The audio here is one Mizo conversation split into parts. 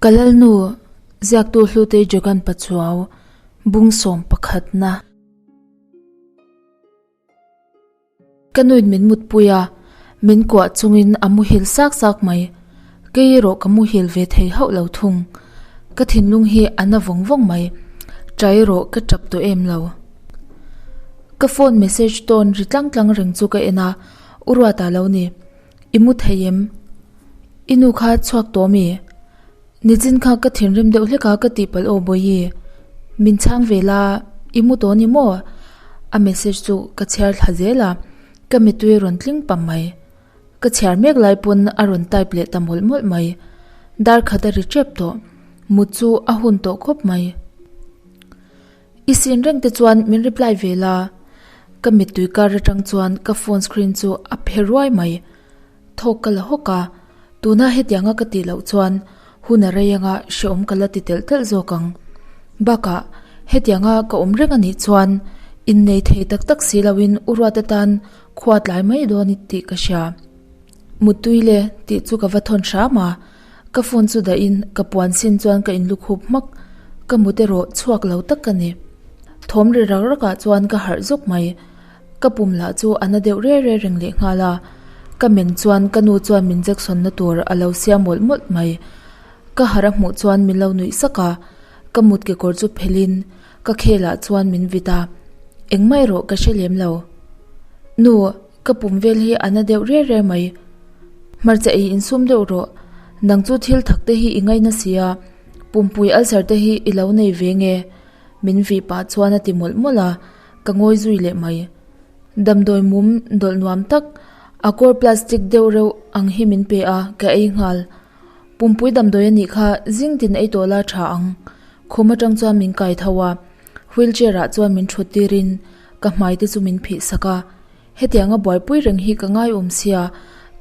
Ka Lalnu, ziaktu Hlutei Jogan Pachuau, bung sawm pakhatna. Ka nuin min mutpui a, min kuah chungin a muhil sak sak mai. Kei erawh ka muhil ve thei hauh lo thung. Ka thinlung hi a na vawng vawng mai. Ṭai erawh ka ṭap tawh em lo. Ka phone message tawn ri tlang tlang reng chu ka en a, U Ruata lo ni. I mu thei em? I nu kha chhuak tawh mi? Nichin kha ka thinrim deuh hlek a ka tih palh aw Bawihi. Min chhang ve la, i mu tawh ni maw? A message chu ka chhiar thla zel a, ka mittui rawn tling pam mai. Ka chhiar mek lai pawn a rawn type leh ta mawlh mawlh mai. Dar khat a ri tep tawh. Mut chu a hun tawh khawp mai. I sin reng te chuan min reply ve la. Ka mittui kar atang chuan ka phone screen chu a phe ruai mai. Thawk ka la hawk a, tuna hetianga ka tih loh chuan hun a rei anga hreawm ka la ti telh telh zawk ang. Bakah hetianga ka awm reng anih chuan innei thei tak tak si loin u Ruata tan khua tlai mai dawn tih ka hria. Muttui le tih chu ka va thawn hram a, ka phone chu dahin ka puan sin chuan ka inlukhup hmak, ka mut erawh chhuak lo tak ka ni. Thawm ri rak rakah chuan ka harh zawk mai, ka pum lah chu a na deuh re re reng leh nghal a, ka men chuan ka nu chuan min Jackson na tur a lo siam mawlh mawlh mai. Ka harh a hmuh chuan min lo nuih sak a, ka mut kekawr chu phelhin ka khelah chuan min vit a, engmah erawh ka hre lem lo. Nu. Ka pum vel hi a na deuh riai riai mai. Hmarcha ei insum deuh rawh. Nang chu thil thak te hi i ngaina si a, pumpui ulcer te hi i lo nei ve nge? Min vih pah chuan a ti mawlh mawlh a, ka ngawi zui leh mai. Damdawi mum dawlh nuam tak, a kawr plastic deuh reuh ang hi min pe a, ka ei nghal. Pumpui damdawi a nih kha zing tin ei tawh la tha ang. Khum atang chuan min kai tho a, wheelchair ah chuan min thut tirin ka hmai te chu min phih sak a. Hetianga buaipui reng hi ka ngaiawm sia,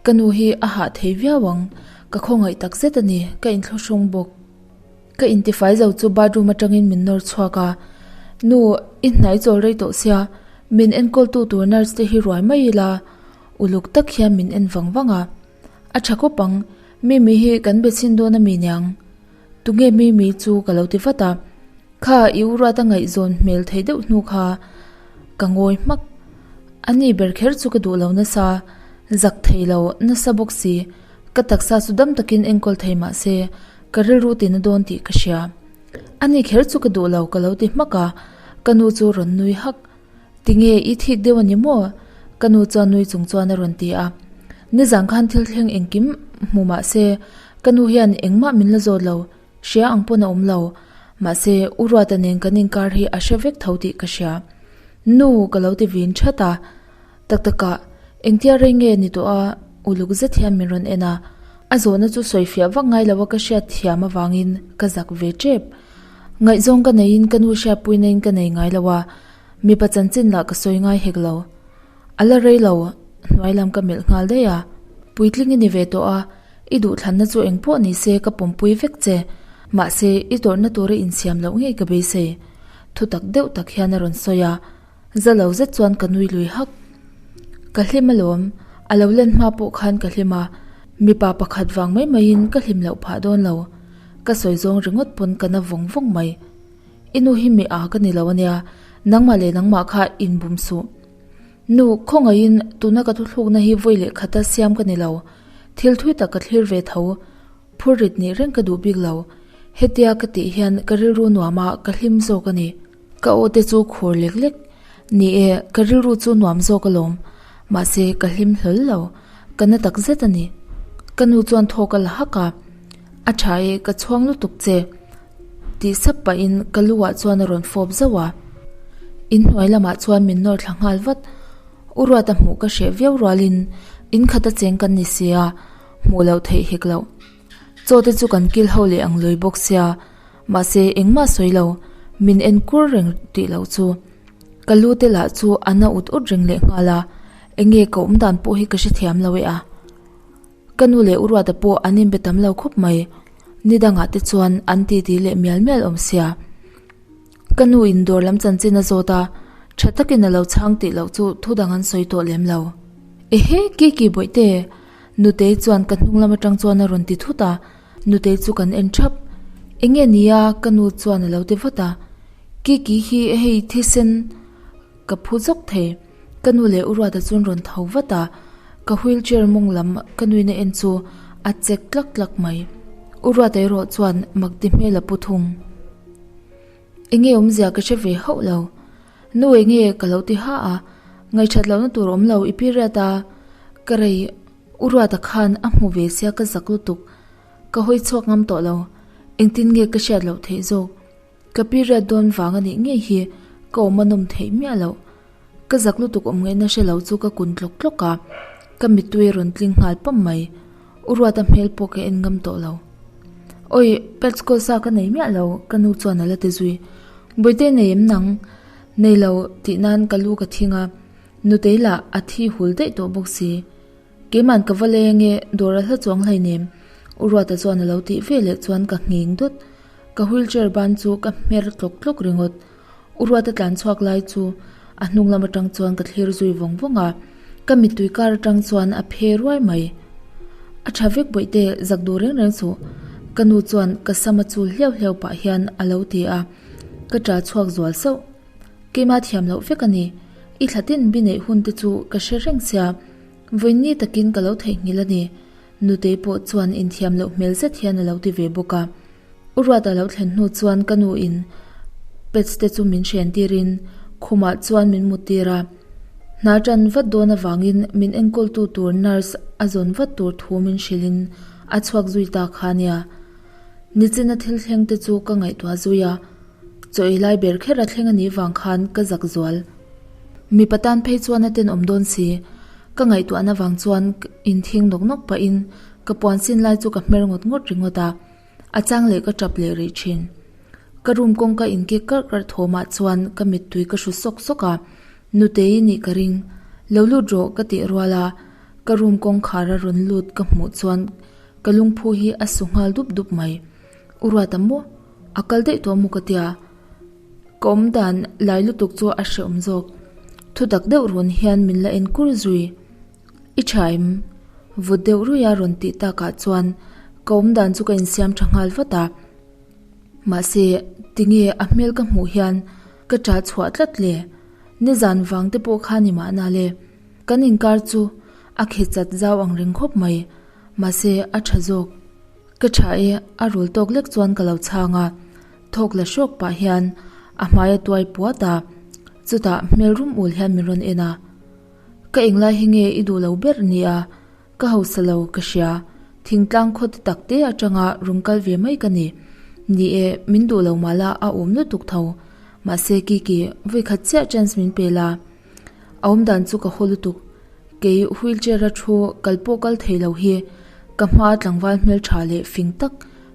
ka nu hi a hah thei viau ang, ka khawngaih tak zet a ni, ka inthlawhrung bawk. Ka intifai zo chu bathroom atangin min nawr chhuak a, Nu, i hnai chawl rei tawh sia, min enkawltu tur nurse te hi ruai mai ila, uluk tak hian min en vang vang a. A tha khawp ang, Mimi hi kan be chhin dawn a mi niang? Tunge Mimi chu ka lo ti vat a. Kha i u Ruata ngaihzawn hmel thei deuh hnu kha ka ngawi hmak. A ni ber kher chu ka duh lo nasa, zak thei lo nasa bawk si. Ka taksa chu dam takin enkawl thei mah se ka rilru tina dawn tih ka hria. A ni kher chu ka duh lo ka lo ti hmak a, ka nu chu rawn nui hak. Tinge i thik deuh a ni maw? Ka nu chuan nui chung chuan a rawn ti a. Nizan khan thil thleng engkim hmu mah se ka nu hian engmah min la zawt lo. Hria ang pawn a awm lo. Mahse, U Ruata nen kan inkar hi a hre vek tho tih ka hria. Nu, ka lo ti vin that a. Tak takah, engtia rei nge ni tawh a? Uluk zet hian min rawn en a. A zawhna chu sawifiah vak ngai lo a ka hriat thiam avangin ka zak ve tep. Ngaihzawng ka neiin ka nu hriatpuina in ka nei ngai lo a, mipa chanchin lah ka sawi ngai hek lo. A la rei lo, hnuai lam ka melh nghal daih a. Puitling i ni ve tawh a, i duhthlanna chu eng pawh ni se ka pawmpui vek che. Mahse, i tawrhna tura insiam loh ngei ka beisei. Thutak deuh tak hian a rawn sawi a, za lo zet chuan ka nui lui hak. Ka hlim alawm, a lo len hma pawh khan ka hlim a, mipa pakhat vang mai maiin ka hlim loh phah dawn lo. Ka sawi zawng ringawt pawn ka na vawng vawng mai. I nu hi mi a ka ni lo ania, nangmah leh nangmah kha inbum suh. Nu, khawngaihin tuna ka thuthlukna hi vawi leh khata siam ka ni lo. Thil thui tak ka thlir ve tho. Phur rit nih reng ka duh bik lo. Hetia ka tih hian ka rilru nuama ka hlim zawk a ni. Ka aw te chu khur lek lek. Ni e, ka rilru chu nuam zawk alawm. Mahse, ka hlim hlawl lo. Ka na tak zet a ni. Ka nu chuan thawk a la hak a. A tha e, ka chhuang lutuk che. Tih sap pahin ka lu ah chuan a rawn fawp zauh a. Inhnuai lamah chuan min nawr thla nghal vat. U Ruata hmuh ka hreh viau rualin in khat a cheng kan ni sia, hmuh loh theih hek loh. Chaw te chu kan kil ho leh ang lui bawk sia, mahse engmah sawi lo, min en kur reng tih loh chu. Ka lu te lah chu a na ut ut reng leh nghal a, enge ka awm dan pawh hi ka hrethiam lo e a. Ka nu leh U Ruata pawh an inbe tam lo khawp mai. Ni dangah te chuan an titi leh mial mial awm sia. Ka nu in dawr lam chanchin a zawt a, tha takin a lo chhang tih loh chu thu dang an sawi tawh lem lo. Ehe, Kiki bawihte! Nutei chuan ka hnung lam atang chuan a rawn ti thut a, Nutei chu kan en thap. Enge nia ka nu chuan a lo ti vat a, Kiki hi hei thisen ka phu zawk thei. Ka nu leh u Ruata chuan rawn tho vat a, ka wheelchair mawng lam ka nuina en chu a chek tlak tlak mai. U Ruata erawh chuan mak ti hmel a pu thung. Enge awmzia ka hre ve hauh lo. Nu enge ka lo ti ha a, ngaihṭhat lohna tur awm lo i period a, ka rei U Ruata khan a hmu ve sia ka zak lutuk. Ka hawi chhuak ngam tawh lo. Engtin nge ka hriat loh theih zawk? Ka period dawn vang a nih ngei hi ka awm a nawm theih miah loh. Ka zak lutuk awm ngaihna hre lo chu ka kun tlawk tlawk a, ka mittui a rawn tling nghal pam mai. U Ruata hmel pawh ka en ngam tawh lo. Awi, pads kawl sa ka nei miah lo, ka nu chuan a la ti zui. Bawihte nei em nang? Nei lo tih nan ka lu ka thing a, nutei lah a thi hul daih tawh bawk si. Keiman ka va leng e, dawr a hla chuang hleinem. U Ruata chuan a lo tih ve leh chuan ka nghing dawt. Ka wheelchair ban chu ka hmer tlawk tlawk ringawt. U Ruata tlan chhuak lai chu a hnung lam atang chuan ka thlir zui vawng vawng a, ka mittui kar atang chuan a phe ruai mai. A tha vek bawihte zak duh reng reng suh. Ka nu chuan ka sam a chul hliau hliau pah hian a lo ti a, ka ṭah chhuak zual sauh. Keimah thiam loh vek a ni. I thla tin bi neih hun te chu ka hre reng sia. Vawiinni takin ka lo theihnghilh a ni. Nutei pawh chuan inthiam loh hmel zet hian a lo ti ve bawk a. U Ruata lo thlen hnu chuan ka nu in pets te chu min hren tirin khumah chuan min mut tir a. Hna tan vat dawn avangin min enkawltu tur nurse a zawn vat tur thu min hrilhin a chhuak zui ta kha nia. Nichina thil thleng te chu ka ngaihtuah zui a. Chaw ei lai ber kher a thleng a nih vang khan ka zak zual. Mipa tan phei chuan a tenawm dawn si. Ka ngaihtuahna vang chuan inthing nawk nawk pahin ka puan sin lai chu ka hmer ngawt ngawt ringawt a, a chang leh ka tap leh rih thin. Ka room kawngka inkik karh karh thawmah chuan ka mittui ka hru sawk sawk a, Nutei nih ka ring. Lo lut rawh ka tih rual a, ka room kawngkhar a rawn lut ka hmuh chuan ka lungphu hi a su nghal dup dup mai. U Ruata maw? A kal daih tawh maw ka tia? Ka awm dan lai lutuk chu a hrehawm zawk. Thutak deuh rawn hian min la en kur zui. I tha em? Vut deuh ruia rawn tih takah chuan ka awm dan chu ka insiam tha nghal vat a. Mahse, tinge a hmel ka hmuh hian ka ṭah chhuah tlat le? Nizan vang te pawh kha ni mahna le. Kan inkar chu a khechat zau ang reng khawp mai. Mahse, a ṭha zawk. Ka ṭha e, a rul tawk lek chuan ka lo chhang a. Thawk la hrawk pah hian a hmai a tuai puat a, chutah hmel rum ul hian min rawn en a. Ka englai hi nge i duh lo ber nia, ka hausa lo ka hria, thingtlang khaw te tak te atanga rawn kal ve mai ka ni. Ni e, min duh lo mah la a awm lutuk tho. Mahse Kiki, vawikhat chiah chance min pe la. A awm dan chu ka haw lutuk. Kei wheelchair a thu kal pawh kal thei lo hi ka hma tlangval hmeltha leh fing tak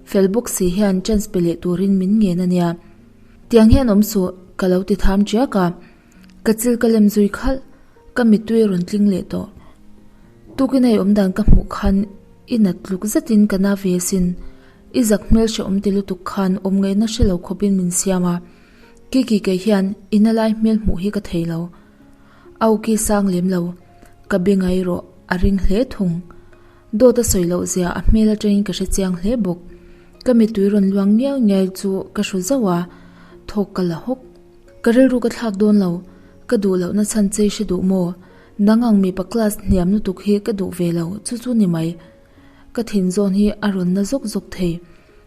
fel bawk si hian chance pe leh turin min ngen a nia. Tiang hian awm suh ka lo ti tham tiak a, ka chil ka lem zui khalh, ka mittui a rawn tling leh tawh. Tukin a i awm dan ka hmuh khan i nat tluk zetin ka na ve asin, i zak hmel hrehawm ti lutuk khan awm ngaihna hre lo khawpin min siam a, Kiki kei hian i na lai hmel hmuh hi ka thei lo. Auki sang lem lo, ka be ngai rawh a ring hle thung. Dawt a sawi loh zia a hmel atangin ka hre chiang hle bawk. Ka mittui rawn luang ngiau ngiai chu ka hru zauh a, thawk ka la hawk. Ka rilru ka thlak dawn lo, ka duh lohna chhan chei hre duh maw? Nang ang mipa class hniam lutuk hi ka duh ve lo, chu chu ni mai. Ka thin zawn hi a rawn na zawk zawk thei.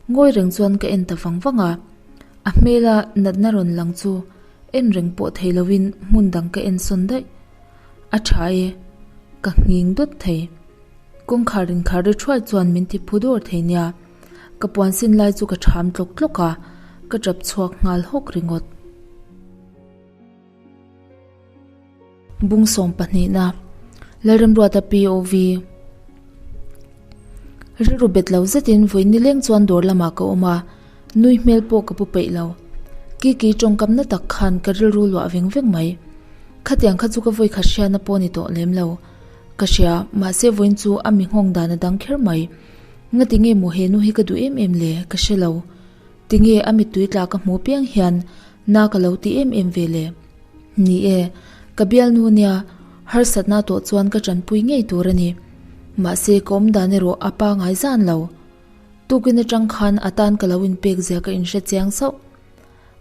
Ngawi reng chuan ka en ta vang vang a, a hmela natna rawn lang chu en reng pawh thei lovin hmun dang ka en sawn daih. A tha e, ka nghing dawt thei. Kawngkhar inkhar ri thuai chuan min ti phu dawr thei nia. Ka puan sin lai chu ka tham tlawk tlawk a, ka tap chhuak nghal hawk ringawt. Bungsawm pahnihna, Lalremruata POV. Rilru bet lo zetin vawi nileng chuan dawr lamah ka awm a, nui hmel pawh ka pu peih lo. Kiki tawngkamna tak khan ka rilru luah veng veng mai. Khatiang kha chu ka vawi khat hriatna pawh ni tawh lem lo. Ka hria, mahse vawiin chu a mi nghawng dan a dang kher mai. Ngati nge maw he nu hi ka duh em em le, ka hre lo. Tinge a mittui tla ka hmuh piang hian na ka lo ti em em ve le? Ni e, ka bialnu nia harsatna tawh chuan ka tanpui ngei tur a ni. Mahse ka awm dan erawh a pangai zan lo. Tukin atang khan a tan ka lo inpek zia ka inhre chiang sauh.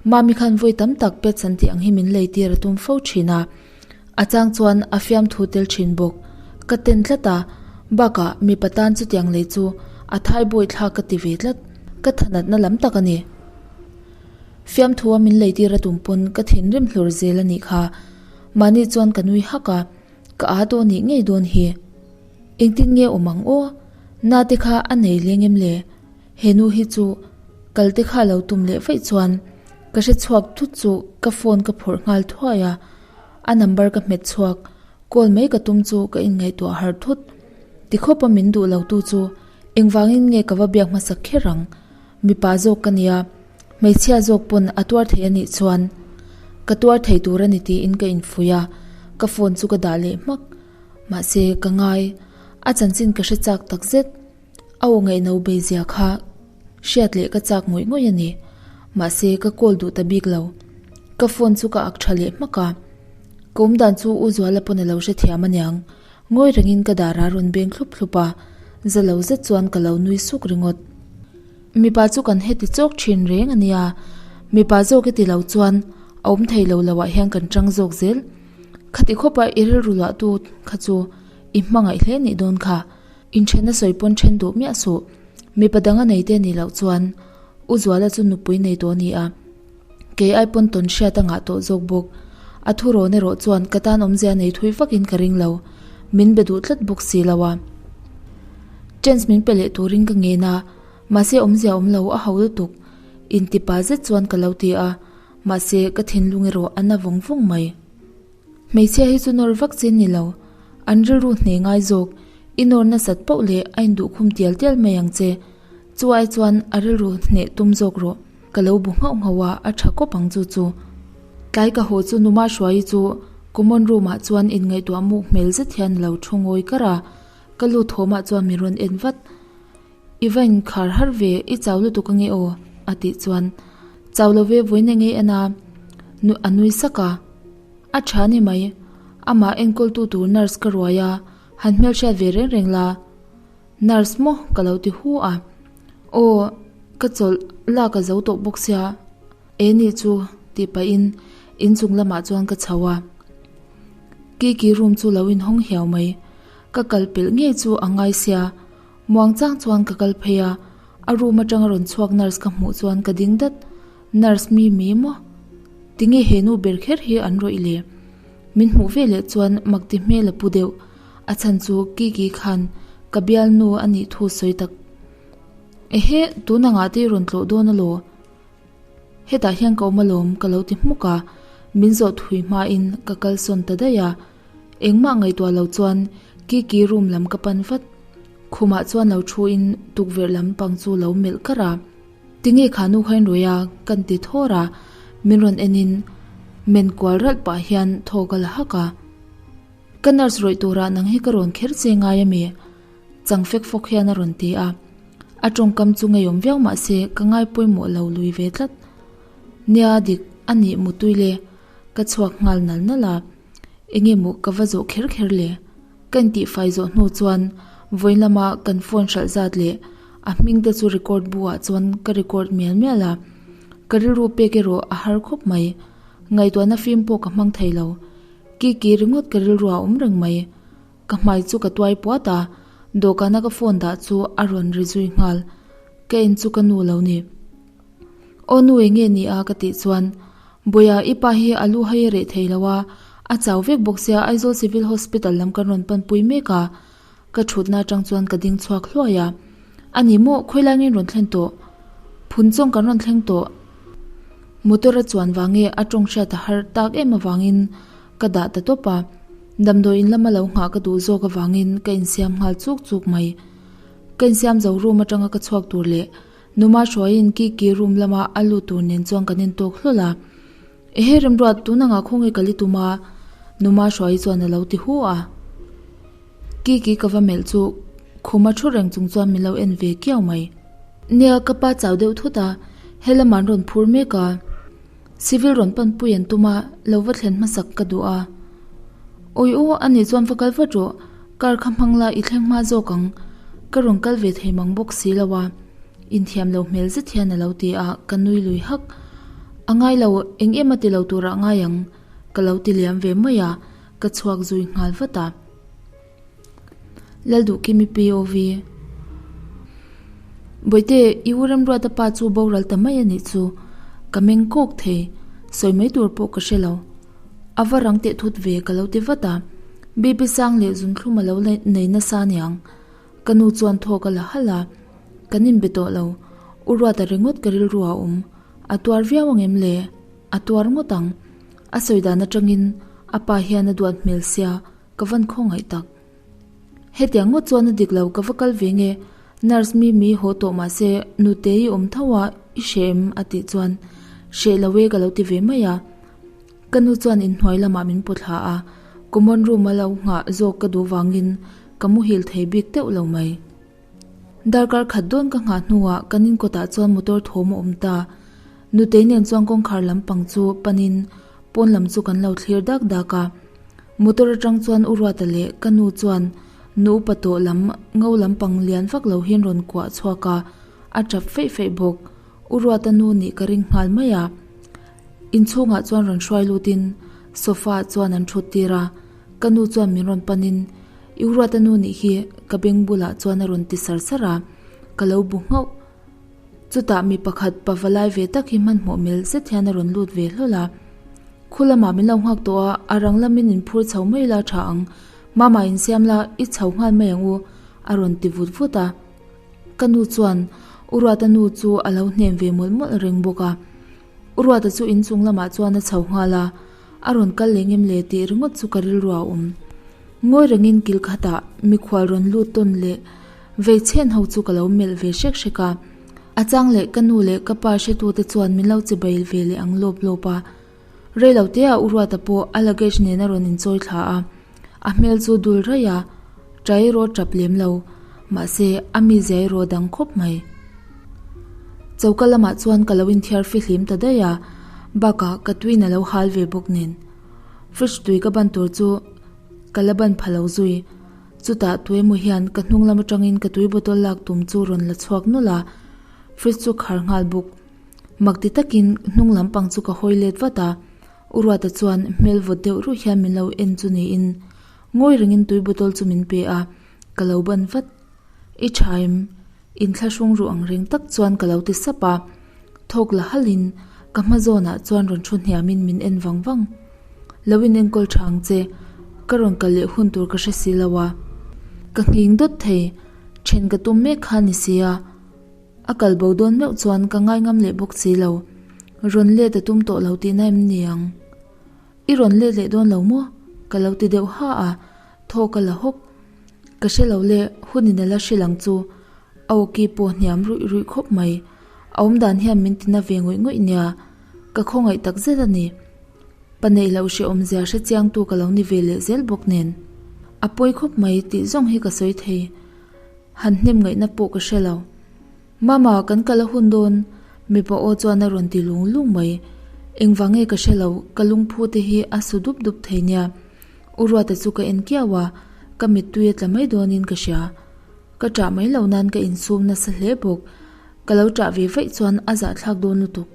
Mami khan vawi tam tak pets an tih ang hi min lei tir a tum fo thin a, a chang chuan a fiamthu tel thin bawk. Ka ten tlat a, bakah mipa tan chutiang lei chu a thai bawi thlak ka ti ve tlat, ka thanatna lam tak a ni. Fiamthu a min lei tir a tum pawn ka thinrim hlur zel a nih kha. Mahni chuan ka nui hak a, ka aa tawh nih ngei dawn hi. Engtin nge awm ang aw? Na te kha a nei leng em le? He nu hi chu kal te kha lo tum leh vaih chuan ka hre chhuak thut chu ka phone ka phawrh nghal thuai a, a number ka hmet chhuak, call mai ka tum chu ka inngaihtuah harh thut. Tikhawpa min duh lo tu chu engvangin nge ka va biak hmasak kher ang? Mipa zawk ka nia, hmeichhia zawk pawn a tuar thei a nih chuan ka tuar thei tur a ni tiin ka infuih a, ka phone chu ka dah leh hmak. Mahse ka ngai, a chanchin ka hre chak takzet. A aw ngaihno bei zia kha hriat leh ka chak ngawih ngawih a ni. Mahse ka call duh ta bik lo. Ka phone chu ka ak tha leh hmak a. Ka awm dan chu U Zuala pawn a lo hrethiam aniang. Ngawi rengin ka dar a rawn beng thlup thlup a, za lo zet chuan ka lo nui suk ringawt. Mipa chu kan heti chawk thin reng a nia, mipa zawk i ti lo chuan a awm thei lo loah hian kan tang zawk zel. Khati khawpa i rilru luahtu kha chu i hmangaih hle nih dawn kha. Inthen a sawi pawn then duh miah suh. Mipa dang a nei te nih loh chuan U Zuala chu nupui nei tawh a ni a, kei ai pawn tawn hriat a ngah tawh zawk bawk. A thu rawn erawh chuan ka tan awmzia nei thui vakin ka ring lo, min be duh tlat bawk si lo a. Chance min pe leh turin ka ngen a, mahse awmzia awm lo a ho lutuk intipa zet chuan ka lo ti a, mahse ka thinlung erawh a na vawng vawng mai. Hmeichhia hi chu nawr vak chin ni lo, an rilru hne ngai zawk, i nawr nasat poh leh a induhkhum tial tial mai ang che. Chu ai chuan a rilru hneh tum zawk rawh, ka lo bu nghauh nghauh a, a tha kawp ang chu chu. Tlai ka haw chu Numa Hruaii chu common room ah chuan inngaihtuah muk hmel zet hian a lo thu ngawi kar a, ka lut thawmah chuan min rawn en vat. I va inkhar har ve, i chau lutuk ange aw? a tih chuan chau lo ve vawiin enge en a, a nui sak a. A tha ni mai, amah enkawltu tur nurse ka ruai a, han hmelhriat ve reng reng la. Nurse maw ka lo ti hu a, aw ka chawlh lak a zo tawh bawk sia, e nih chu tih pahin inchung lamah chuan ka chho a. Kiki room chu lo inhawng hiau mai, ka kal pelh ngei chu a ngai sia. Muang chang chuan ka kal phei a, a room atanga rawn chhuak nurse ka hmuh chuan ka ding dat, nurse mi mi maw? Tinge he nu ber kher hi an rawih le? Min hmuh ve leh chuan mak ti hmel a pu deuh, a chhan chu Kiki khan ka bialnu a nih thu sawi tak. Ehe, tun angah te i rawn tlawh dawn alaw? Hetah hian ka awm alawm ka lo ti hmuk a, min zawh thui hmain ka kalsawn ta daih a, engmah ngaihtuah lo chuan Kiki room lam ka pan vat. Khumah chuan lo thuin tukverh lam pang chu lo melh kar a, Tinge kha nu kha in rawih a? kan ti thawr a, min rawn enin men kual ralh pah hian thaw ka la hak a. Ka nurse rawih turah nang hi ka rawn kher che ngai ami? Chang fek fawk hian a rawn ti a. A tawngkam chu ngeiawm viau mah se ka ngai pawimawh lo lui ve tlat. Nia dik a nih mutui le, ka chhuak nghal nal nal a. Enge maw ka va zawh kher kher le? Ka intihfai zawh hnu chuan vawiin lama kan phone hralh zat leh a hming te chu record bu ah chuan ka record mial mial a. Ka rilru pek erawh a har khawp mai. Ngaihtuahna fim pawh ka hmang thei lo. Kiki ringawt ka rilru a awm reng mai. Ka hmai chu ka tuai puat a, dawhkana ka phone dah chu a rawn ri zui nghal. Ka en chu ka nu lo ni. Aw nu enge ni a ka tih chuan, Bawiha i pa hi a lu hai a reh thei lo a, a chau vek bawk sia Aizawl Civil Hospital lam kan rawn panpui mek a. Ka thutna atang chuan ka ding chhuak hluai a. A ni maw, khawilai ngin rawn thlen tawh? Phun chawng kan rawn thleng tawh. Motor a chuan vang nge a tawng hriat a har tak em avangin ka dah ta tawp a, damdawi in lama lo nghah ka duh zawk avangin ka insiam nghal chuk chuk mai. Ka insiam zo room atanga ka chhuak tur leh Numa hruaiin Kiki room lama a lut tur nen chuan kan intawk hlawl a. Ehe Remruat, tun angah khawnge ka li tum a? Numa hruai chuan a lo ti hu a. Kiki ka va melh chu khuma thu reng chung chuan min lo en ve kiau mai. Nia, ka pa chau deuh thut a, helam an rawn phur mek a. Civil rawn panpui an tum a, lo va thlen hmasak ka duh a. Awi aw, a nih chuan va kal vat rawh, car kha hmang la i thleng hma zawk ang, ka rawn kal ve thei mang bawk si lo a. Inthiam lo hmel zet hian a lo ti a, ka nui lui hak. A ngai lo, eng em a ti lo turah ngai ang, ka lo ti liam ve mai a, ka chhuak zui nghal vat a. Lalduhkimi POV. Bawihte, i u Remruata pa chu boral ta mai a nih chu. Ka meng kawk thei, sawi mai tur pawh ka hre lo. A va rang teh thut ve ka lo ti vat a. BP sang leh zunthlum a lo nei nasa aniang. Ka nu chuan thawk a la halh a, Kan inbe tawh lo. U Ruata ringawt ka rilru a awm. A tuar viau ang em le? A tuar ngawt ang. A sawi dan atangin a pa hian a duat hmel sia ka van khawngaih tak. Hetiang ngawt chuan a dik lo ka va kal ve nge, nurse mi mi haw tawh mahse nute i awm tho a i hreh em a tih chuan hreh lo e ka lo ti ve mai a. Ka nu chuan inhnuai lamah min pawt thla a, common room a lo nghah zawk ka duh vangin ka muhil thei bik teuh lo mai. Darkar khat dawn ka nghah hnuah kan inkawtah chuan motor thawm a awm ta. Nutei nen chuan kawngkhar lampang chu panin pawn lam chu kan lo thlir dak dak a. Motor atang chuan U Ruata leh ka nu chuan nu upa tawh lam ngo lampang lian vak lo hian rawn kuah chhuak a, a tap feih feih bawk. U Ruata nu nih ka ring nghal mai a. Inchhungah chuan rawn hruai lutin sofa ah chuan an thut tir a, ka nu chuan min rawn panin I Ruata nu nih hi ka beng bulah chuan a rawn ti sar sar a, ka lo bu nghauh. Chutah mi pakhat pa valai ve tak hi hmanhmawh mel zet hian a rawn lut ve hlawl a. Khu lamah min lo nghak tawh a, a rang lamin in phur chho mai la tha ang, Mama insiam la, i chho nghal mai ang u, a rawn ti vut vut a. Ka nu chuan U Ruata nu chu a lo hnem ve mawlh mawlh reng bawk a. U Ruata chu inchung lamah chuan a chho nghal a, a rawn kal leh ngem le tih ringawt chu ka rilru a awm. Ngawi rengin kil khatah mikhual rawn lut tawn leh vei chhen ho chu ka lo melh ve hrek hrek a. A chang leh ka nu leh ka pa hretute chuan min lo che bail ve leh ang lawp lawp a. Rei lo te ah U Ruata pawh a luggage nen a rawn inchawi thla a, a hmel chu dul raih a, ṭai erawh ṭap lem lo, mahse a mizia erawh dang khawp mai. Choka lamah chuan ka lo inthiar fihlim ta daih a, bakah ka tuin a lo hal ve bawk nen. Fridge tui ka ban tur chu ka la ban pha lo zui. Chutah tuemaw hian ka hnung lam atangin ka tui bottle lak tum chu rawn la chhuak nawlh a, fridge chu khar nghal bawk. Mak ti takin hnung lampang chu ka hawi let vat a, U Ruata chuan hmel vawt deuh ruih hian min lo en chu niin ngawi rengin tui bottle chu min pe a, ka lo ban vat. I tha em? Inthlahrung ruh ang reng tak chuan ka lo ti sap a, thawk la halhin ka hma zawnah chuan rawn thu hniamin min en vang vang. Lo in enkawl tha ang che, ka rawn kal leh hun tur ka hre si lo a. Ka nghing dawt thei, then ka tum mek kha ni sia. A kal bo dawn meuh chuan ka ngai ngam leh bawk si lo. Rawn let a tum tawh lo tihna em ni ang? I rawn let leh dawn lo maw? Ka lo ti deuh ha a, thaw ka la hawk. Ka hre lo le, hun in a la hrilh ang chu. A awki pawh hniam ruih ruih khawp mai. A awmdan hian min tina ve ngawih ngawih nia. Ka khawngaih tak zet a ni. Pa neih loh hrehawmzia hre chiangtu ka lo ni ve leh zel bawk nen. A pawi khawp mai tih zawng hi ka sawi thei. Han hnem ngaihna pawh ka hre lo. Mama, kan kal a hun dawn, mipa aw chuan a rawn ti lung lung mai. Engvang nge ka hre lo, ka lungphu te hi a su dup dup thei nia. U Ruata chu ka en kiau a, ka mittui a tla mai dawnin ka hria. Ka ṭah mai lo nan ka insum nasa hle bawk. Ka lo ṭah ve vaih chuan a zahthlak dawn lutuk.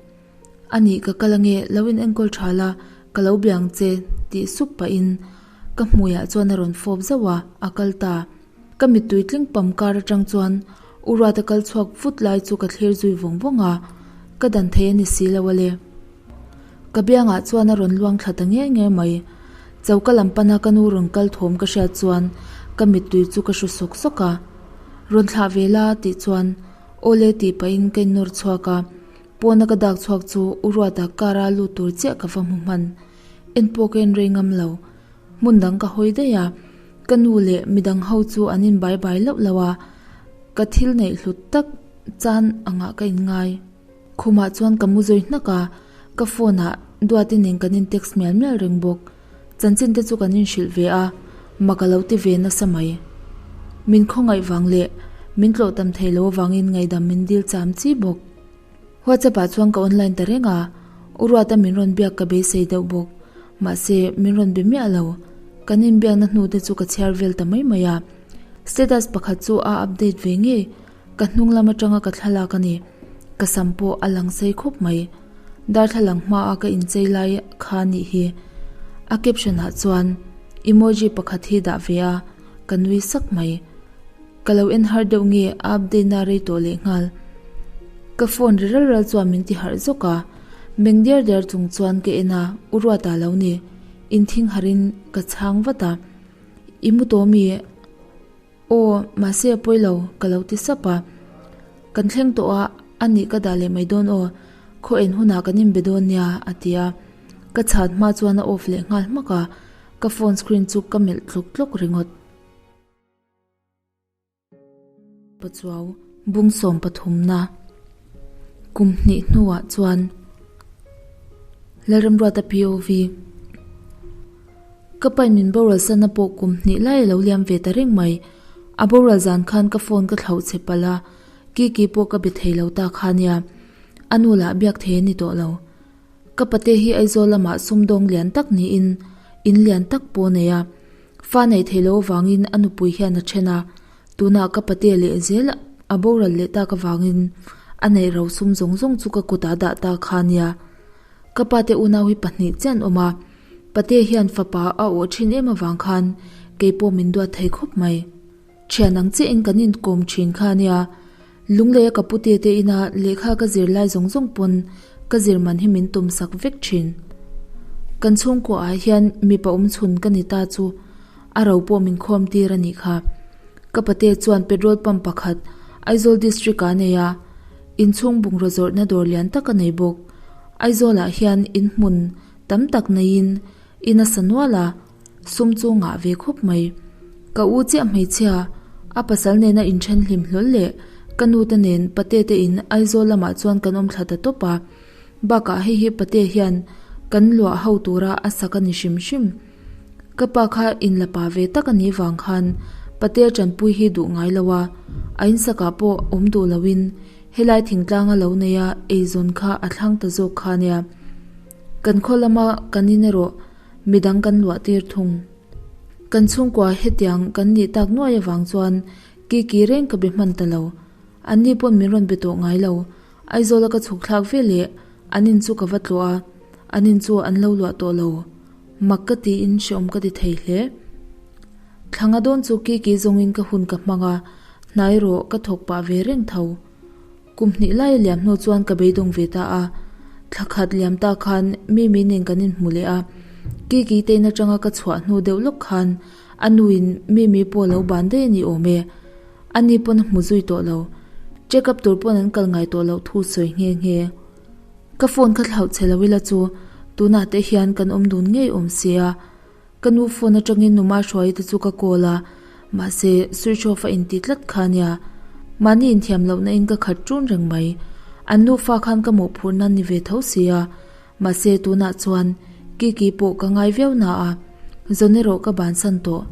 A nih ka kal ange, lo in enkawl tha la, ka lo bia ang che, tih sup pahin ka hmuiah chuan a rawn fawp zauh a, a kal ta. Ka mittui tling pam kar atang chuan U Ruata kal chhuak vut lai chu ka thlir zui vawng vawng a, ka dan thei a ni si lo ale. Ka biangah chuan a rawn luang thla ta nge nge mai. Choka lam pana ka nu rawn kal thawm ka hriat chuan ka mittui chu ka hru sawk sawk a. Rawn thlah ve la tih chuan awle tih pahin ka innawr chhuak a, pawna ka dak chhuak chu U Ruata car a lut tur chiah ka va hmu hman. En pawh ka en rei ngam lo. Hmun dang ka hawi daih a. Ka nu leh midang ho chu an in bai bai loh loh a, ka thil neih hlut tak chan angah ka in ngai. Khumah chuan ka mu zawi hnak a, ka phone ah Duati nen kan in text mial mial reng bawk. Chanchin te chu kan in hrilh ve a, mak a lo ti ve nasa mai. Min khawngaih vang leh min tlawh tam thei lo avangin ngaihdam min dil cham chi bawk. WhatsApp ah chuan ka online ta reng a, U Ruata min rawn biak ka beisei deuh bawk. Mahse, min rawn be miah lo. Kan inbiakna hnu te chu ka chhiar vel ta mai mai a. Status pakhat chu a update ve ngei. Ka hnung lam atanga ka thlalak a ni. Ka sam pawh a lang sei khawp mai. Darthlalang hmaa ka inchei lai kha nih hi. A caption ah chuan emoji pakhat hi dah ve a, ka nui sak mai. Ka lo en har deuh nge a update na rei tawh leh nghal. Ka phone ri ral ral chuan min ti harh zawk a, meng diar diar chung chuan ka en a, U Ruata lo ni. Inthing harhin ka chhang vat a, I mu tawh mi? Aw, mahse a pawi lo, ka lo ti sap a. Kan thleng tawh a, a nih ka dah leh mai dawn aw, khaw en hunah kan inbe dawn nia, a ti a. Ka chhan hma chuan a off leh nghal hmak a, ka phone screen chu ka melh tlawk tlawk ringawt. Pachuau bung 13 na kum hnih hnuah chuan Lalramruata POV Ka pain min boral sana pawh kum hnih lai a lo liam ve ta reng mai. A boral zan khan ka phone ka thlauh che palh a, Kiki pawh ka be thei lo ta kha nia. A nu lah biak thei a ni tawh lo. Ka pate hi Aizawl lamah sumdawng lian tak niin in lian tak pawh a nei a. Fa neih theih loh avangin a nupui hian a then a, tunah ka pate leh zel a boral leh tak avangin a neih ro sum zawng zawng chu ka kutah dah ta kha nia. Ka pate unau hi pahnih chiah an awm a, pate hian fapa a awh thin em avang khan keipawh min duat thei khawp mai. Thian ang chiahin kan inkawm thin kha ania, Lungleia ka pute te ina lehkha ka zir lai zawng zawng pawn ka zir man hi min tum sak vek thin. Kan chhungkuah ah hian mipa awm chhun ka ni ta chu a ro pawh min khawm tir a nih kha. Ka pate chuan petrol pump pakhat Aizawl district ah a nei a, inchhung bungraw zawrhna dawr lian tak a nei bawk. Aizawl ah hian inhmun tam tak neiin in a sa nual a. Sum chu ngah ve khawp mai. Ka u chiah hmeichhia, a pasal nena inthen hlim hlawl leh ka nu te nen pate te in Aizawl lamah chuan kan awm thla ta tawp a. Bakah hei hi pate hian kan luah ho tura a sak a ni hrim hrim. Ka pa kha inla pa ve tak a nih vang khan pate tanpui hi duh ngai lo a, a insakah pawh awm duh loin helai thingtlanga lo neia eizawn kha a thlang ta zawk kha nia. Kan khaw lama kan in erawh Midang kan luah tir thung. Kan chhungkua hetiang kan nih tak nuai avang chuan Kiki reng ka be hman ta lo. Anni pawn min rawn be tawh ngai lo. Aizawla ka chhuk thlak ve leh an in chu ka va tlawh a, an in chu an lo luah tawh lo. Mak ka tiin hreawm ka ti thei hle. Thlanga dawn chu Kiki zawngin ka hun ka hmang a, hnai rawh ka thawk pah ve reng tho. Kum hnih lai a liam hnu chuan ka beidawng ve ta a, thla khat liam ta khan Mimi nen kan inhmu leh a, Kiki te in atanga ka chhuah hnu deuh lawk khan a nuin Mimi pawh a lo ban daih a ni awm e. Ani pawn a hmu zui tawh lo. Check up tur pawn an kal ngai tawh loh thu sawi nghe nghe. Ka phone kha thlauh che lo ila chu tunah te hian kan awm dun ngei awm sia. Ka nu phone atangin numa hruai te chu ka call a, mahse switch off a inti tlat kha nia. Mahni inthiam lohna in ka khat ṭun reng mai. An nufa khan ka mawhphurh nan ni ve tho si a, mahse tunah chuan Kiki pawh ka ngai viau na a, zawn erawh ka bansan tawh.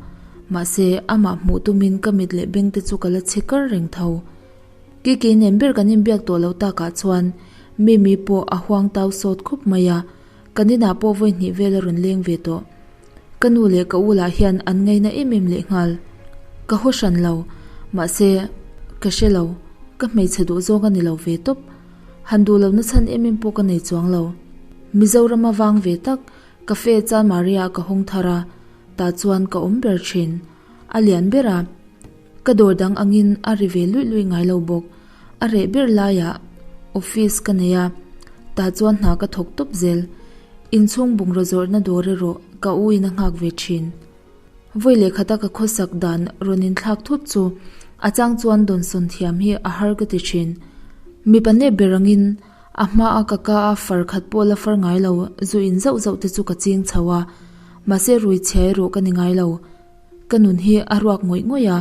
Mahse amah hmuh tumin ka mit leh beng te chu ka la chhe kar reng tho. Kiki nen ber kan inbiak tawh lo takah chuan Mimi pawh a huang tau sawt khawp mai a. Kan inah pawh vawi hnih vel a rawn leng ve tawh. Ka nu leh ka u lah hian an ngaina em em lehnghal. Ka haw hran lo, mahse, ka hre lo, ka hmeichhe duh zawng a ni lo ve tawp. Han duh lohna chhan em em pawh ka nei chuang lo. Mizorama vang ve tak, cafe Chanmari ah ka hawng thar a, tah chuan ka awm ber thin. A lian ber a. Ka dawr dang angin a ri ve luih luih ngai lo bawk. A reh ber laiah office ka nei a, tah chuan hna ka thawk tawp zel. Inchhung bungraw zawrhna dawr erawh ka u in a nghak ve thin. Vawi leh khata ka khawsak dan rawn inthlak thut chu a chang chuan dawnsawn thiam hi a har ka ti thin. Mipa nep ber angin a hmaa ka ka a far khat pawh la far ngai lo zu in zauh zauh te chu ka ching chho a, mahse rui chhia erawh ka ni ngai lo. Ka nun hi a ruak ngawih ngawih a,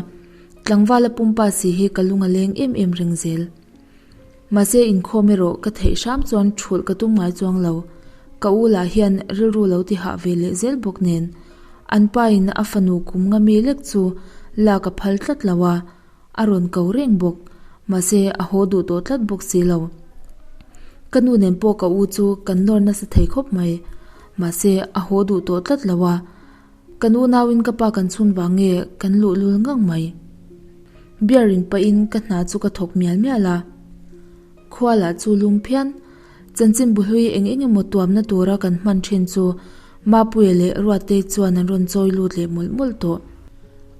tlangvala pumpa si hi ka lung a leng em em reng zel. Mahse inkhawm erawh ka theih hram chuan thulh ka tum ngai chuang lo. Ka u lah hian rilru lo ti hah ve leh zel bawk nen, an pa in a fanu kum nga mi lek chu lak a phal tlat lo a, a rawn ko reng bawk. Mahse a haw duh tawh tlat bawk si lo. Ka nu nen pawh ka u chu kan nawr nasa thei khawp mai. Mahse a haw duh tawh tlat lo a. Kan unauin ka pa kan chhun vang nge kan luh lul ngang mai. Beer in pahin ka hna chu ka thawk mial mial a. Khua lah chu lum phian. Chanchin bu hlui eng eng emaw tuamna tura kan hman thin chu Mapuia leh Ruattei chuan an rawn chawi lut leh mawlh mawlh tawh.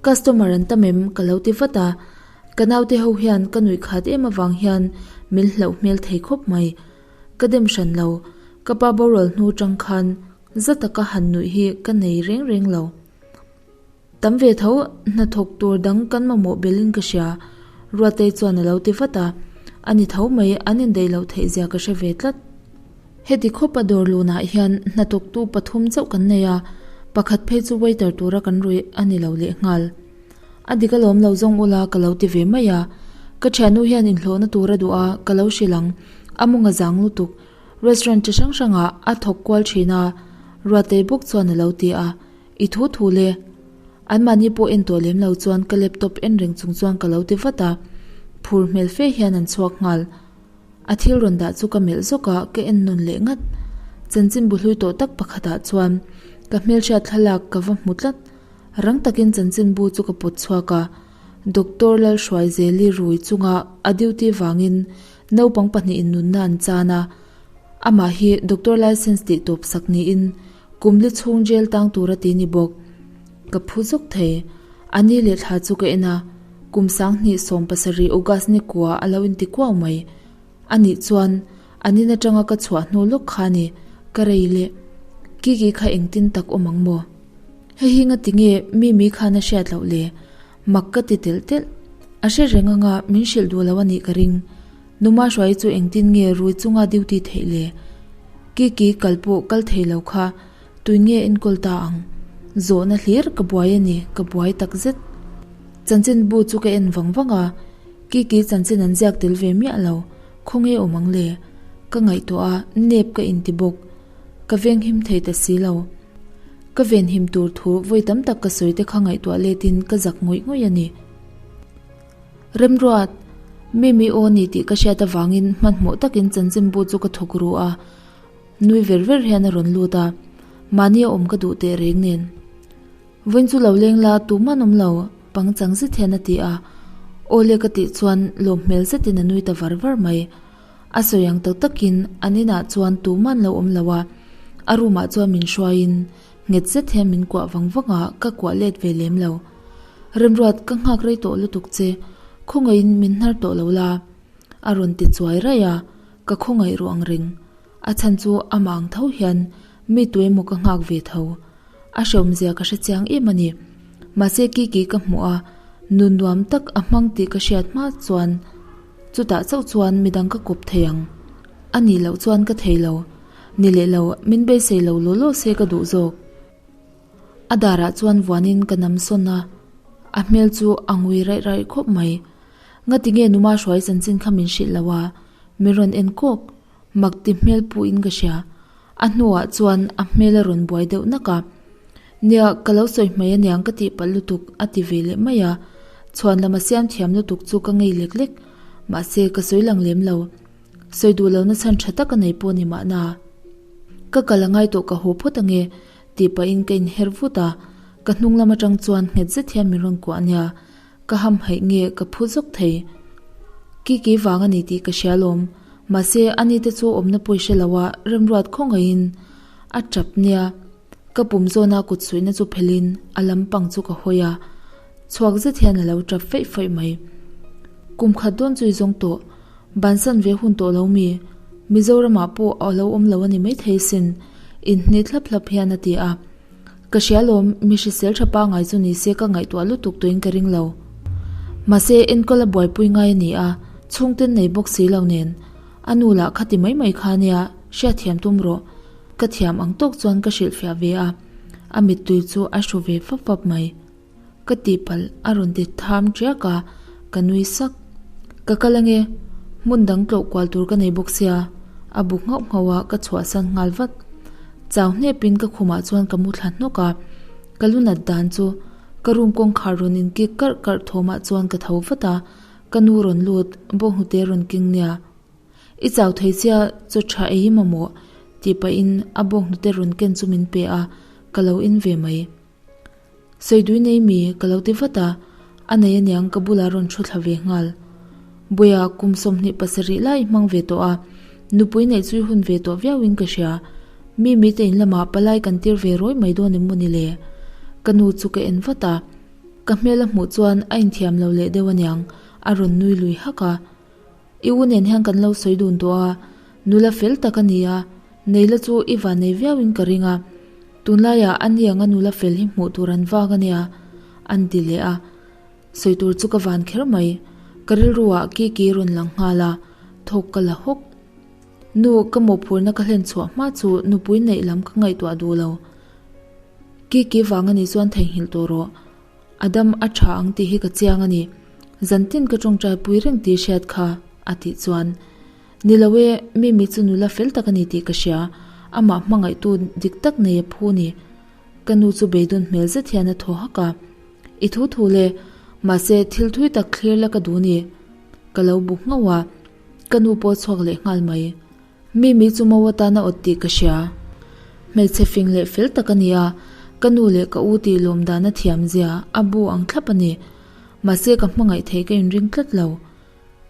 Customer an tam em? ka lo ti vat a. Ka naute ho hian ka nuih khat em avang hian min hlauh hmel thei khawp mai. Ka dem hran lo. Ka pa boral hnu tang khan za taka han nuih hi ka nei reng reng lo. Tam ve tho, hnathawk tur dang kan mamawh belin ka hria, Ruatei chuan a lo ti vat a. A ni tho mai, an indaih loh theih zia ka hre ve tlat. Heti khawpa dawr lunah hian hnathawktu pathum chauh kan nei a, pakhat phei chu waiter tura kan ruih a ni lo lehnghal. A dik alawm lo zawng ula ka lo ti ve mai a. Ka thiannu hian inhlawhna tur a duh a, ka lo hrilh ang. A mawng a zang lutuk. Restaurant chi hrang hrangah a thawk kual thin a, Ruatei bawk chuan a lo ti a. I thu thu le. Anmahni pawh en tawh lem lo chuan ka laptop en reng chung chuan ka lo ti vat a. Phur hmel fe hian an chhuak nghal. A thil rawn dah chu ka melh zawk a, ka en nawn leh ngat. Chanchin bu hlui tawh tak pakhatah chuan ka hmelhriat thlalak ka va hmu tlat. Rang takin chanchin bu chu ka pawt chhuak a, Doctor Lalhruaizeli rui chunga a duty vangin naupang pahnihin nunna an chan a, amah hi doctor licence tih tawp sak niin kum li chhung jail tang tura ti ni bawk. Ka phu zawk thei. A ni leh thla chu ka en a, kum sanghnih 70 August ni kua a lo inti kuau mai. A nih chuan an in atanga ka chhuah hnu lawk kha ni ka rei leh. Kiki kha engtin tak awm ang maw? Hei hi ngati nge Mimi khan a hriat loh le? Mak ka ti telh telh. A hre reng anga min hrilh duh lo a nih ka ring. Numa Hruai chu engtin nge rui chunga duty theih le? Kiki kal pawh kal thei lo kha tui nge enkawl ta ang? Zawhna hlir ka buai a ni, ka buai tak zet. Chanchinbu chu ka en vang vang a, Kiki chanchin an ziak tel ve miah lo, khawnge awm ang le? Ka ngaihtuah a, nep ka inti bawk. Ka venghim thei ta si lo. Ka venhim tur thu vawi tam tak ka sawi te kha ngaihtuah letin ka zak ngawih ngawih a ni. Remruat, Mimi aw ni tih ka hriat avangin hmanhmawh takin chanchinbu chu ka thawk ru a, nui ver ver hian a rawn lut a, mahni a awm ka duh teh reng nen. Vawiin chu lo leng la tuman awm lo, pangchang zet hian a ti a, aw le ka tih chuan lawm hmel zetin a nui ta var var mai. A sawi ang tak takin an inah chuan tuman lo awm lo a, a room ah chuan min hruaiin nghet zet hian min kuah vang vang a, ka kuah let ve lem lo. Remruat ka nghak rei tawh lutuk che, khawngaihin min hnar tawh lo la, a rawn ti chuai raih a, ka khawngaih ruh ang reng. A chhan chu amah ang tho hian mi tuemaw ka nghak ve tho. A hreawmzia ka hre chiang em a ni. Mahse Kiki ka hmuh a, nun nuam tak a hmang tih ka hriat hma chuan chutah chauh chuan midang ka kawp thei ang. A nih loh chuan ka thei lo. Ni leh lo, min beisei lo law law se ka duh zawk. A darah chuan vuanin ka nam sawn a, a hmel chu a ngui raih raih khawp mai. Ngati nge numa hruai chanchin kha min hrilh lo a, min rawn en kawk. Mak ti hmel puhin ka hria. A hnuah chuan a hmel a rawn buai deuh nak a. Nia, ka lo sawi hmai aniang ka tih palh lutuk a ti ve leh mai a. Chhuan lam a siam thiam lutuk chu ka ngei lek lek. Mahse, ka sawi lang lem lo. Sawi duh lohna chhan tha tak a nei pawh ni mahna. Ka kal a ngai tawh ka haw phawt ange tih pahin ka inher vut a. Ka hnung lam atang chuan nghet zet hian min rawn kuah ania. Ka hamhaih nge ka phu zawk thei. Kiki vang a ni tih ka hria lawm. Mahse, ani te chu awmna pawi hre lo a, remruat khawngaihin a tap nia. Ka pum zawna kut suihna chu phelhin a lampang chu ka hawi a. Chhuak zet hian a lo tap feih feih mai. Kum khat dawn chu i zawng tawh. Bansan ve hun tawh lo mi? Mizoramah pawh a lo awm lo a ni maithei sin, inhni thlap thlap hian a ti a. Ka hria lawm, mi hrisel tha pangai chu ni se ka ngaihtuah lutuk tuin ka ring lo. Mahse, enkawl a buaipui ngai a ni a, chhungten nei bawk si lo nen. A nu lah kha ti mai mai kha nia, hriatthiam tum rawh. Ka thiam ang tawk chuan ka hrilhfiah ve a, a mittui chu a hru ve fap fap mai. Ka tihpalh a rawn ti tham tiak a, ka nui sak. Ka kal ange, hmun dang tlawh kual tur ka nei bawk sia, a bu nghauh nghauh a, ka chhuahsan nghal vat. Chau hnepin ka khumah chuan ka mu thla hnawk a, ka lu nat dan chu ka room kawngkhar rawn in kik karh karh thawmah chuan ka tho vat a, ka nu rawn lut, bawnghnute rawn keng nia. I chau thei chia chaw tha ei mamawh tih pahin a bawnghnute rawn ken chu min pe a, ka lo in ve mai. Sawi dui nei mi ka lo ti vat a, A nei aniang ka bulah rawn thu thla ve nghal. Buia kum 27 lai i hmang ve tawh a, nupui neih chu i hun ve tawh viauin ka hria. Mi mite in lamah palai kan tir ve rawi mai dawn em maw ni le? Ka nu chu ka en vat a, ka hmel a hmuh chuan a inthiam lo leh deuh aniang, a rawn nui lui hak a. I u nen hian kan lo sawi dun tawh a, nula fel tak a ni a, neila chu i van nei viauin ka ring a, tunlaiah a ni anga nula fel hi hmuh tur an vak a nia, an ti leh a. Sawi tur chu ka van kher mai, ka rilruah Kiki rawn lang nghal a, thawk ka la hawk. Nu, ka mawhphurhna ka hlen chhuah hma chu nupui neih lam ka ngaihtuah duh lo. Kiki vang a nih chuan theihnghilh tawh rawh. A dam a tha ang tih hi ka chiang a ni. Zantin ka tawngtai pui reng tih hriat kha, a tih chuan. Ni lo e, Mimi chu nula fel tak a ni tih ka hria. Amah hmangaihtu dik tak nei a phu ni. Ka nu chu beidawn hmel zet hian a thaw hak a. I thu thu le, mahse thil thui tak thlir la ka duh ni. Ka lo bu nghauh a, ka nu pawh chhuak leh nghal mai. Mimi chu mo atana awt tih ka hria. Hmeichhe fing leh fel tak a ni a, ka nu leh ka u tih lawm dan a thiam zia a bu ang thlap a ni. Mahse ka hmangaih theih ka inring tlat lo.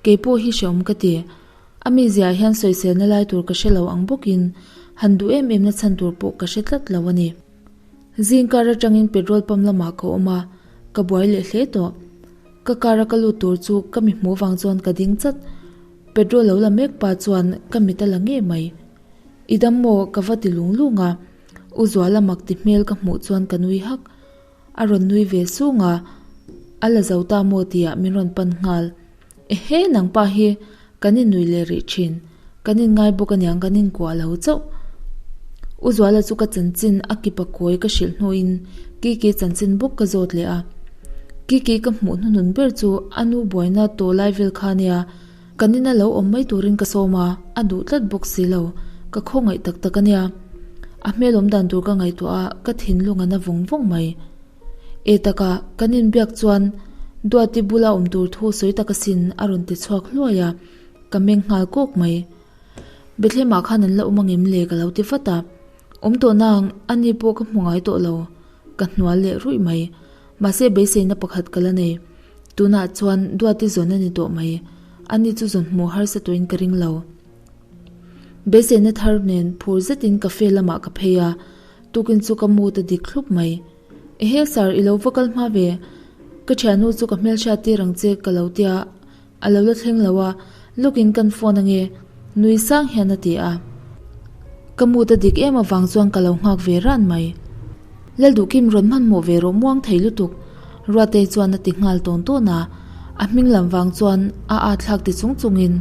Kei pawh hi hreawm ka ti. A mizia hian sawiselna lai tur ka hre lo ang bawkin han duh em em na chhan tur pawh ka hre tlat lo a ni. Zing kar atangin petrol pump lamah ka awm a, ka buai leh hle tawh. Ka car a ka lut tur chu ka mi hmuh vang chuan ka ding chat. Petrol lo la mek pa chuan ka mit a la ngei mai. I dam maw? Ka va ti lung lung a. U Zuala mak ti hmel ka hmuh chuan ka nui hak. A rawn nui ve sung a, a la zo ta maw tih ah min rawn pan nghal. Ehe nang pa hi kan in nui leh rih thin, kan in ngai bawk aniang kan in kuah lo chauh. U Zuala chu ka chanchin a kipa kawi ka hrilh hnuin Kiki chanchin bawk ka zawt leh a. Kiki ka hmuh hnuhnun ber chu a nu buaina tawh lai vel kha ania, kan ina lo awm mai turin ka sawm a, a duh tlat bawk si lo, ka khawngaih tak tak ania. A hmel awm dan tur ka ngaihtuah a, ka thinlung a na vawng vawng mai. E taka, kan inbiak chuan Duati bula awm tur thu sawi tak asin a rawn ti chhuak hluai a, ka meng nghal kawk mai. Bethlehem-ah khan an la awm angem le ka lo ti vat a, awm tawh nang, ani pawh ka hmu ngai tawh lo, ka hnual leh ruih mai. Mahse beiseina pakhat ka la nei, tunah chuan Duati zawn a ni tawh mai, ani chu zawn hmuh harsa tawhin ka ring lo. Beiseina thar nen phur zetin cafe lamah ka phei a, Tukin chu ka mood a dik thlup mai. Ehe sir, i lo va kal hma ve. Ka thiannu chu ka hmelhriat tir ang che ka lo tia, a lo la thleng lo a, lawkin kan phone ange, nui sang hian a ti a. Ka mood a dik em avang chuan ka lo nghak ve ran mai. Lalduhkim rawn hmanhmawh ve rawh muang thei lutuk, Ruatei chuan a ti nghal tawn tawn a, a hming lam vang chuan a at thlak ti chung chungin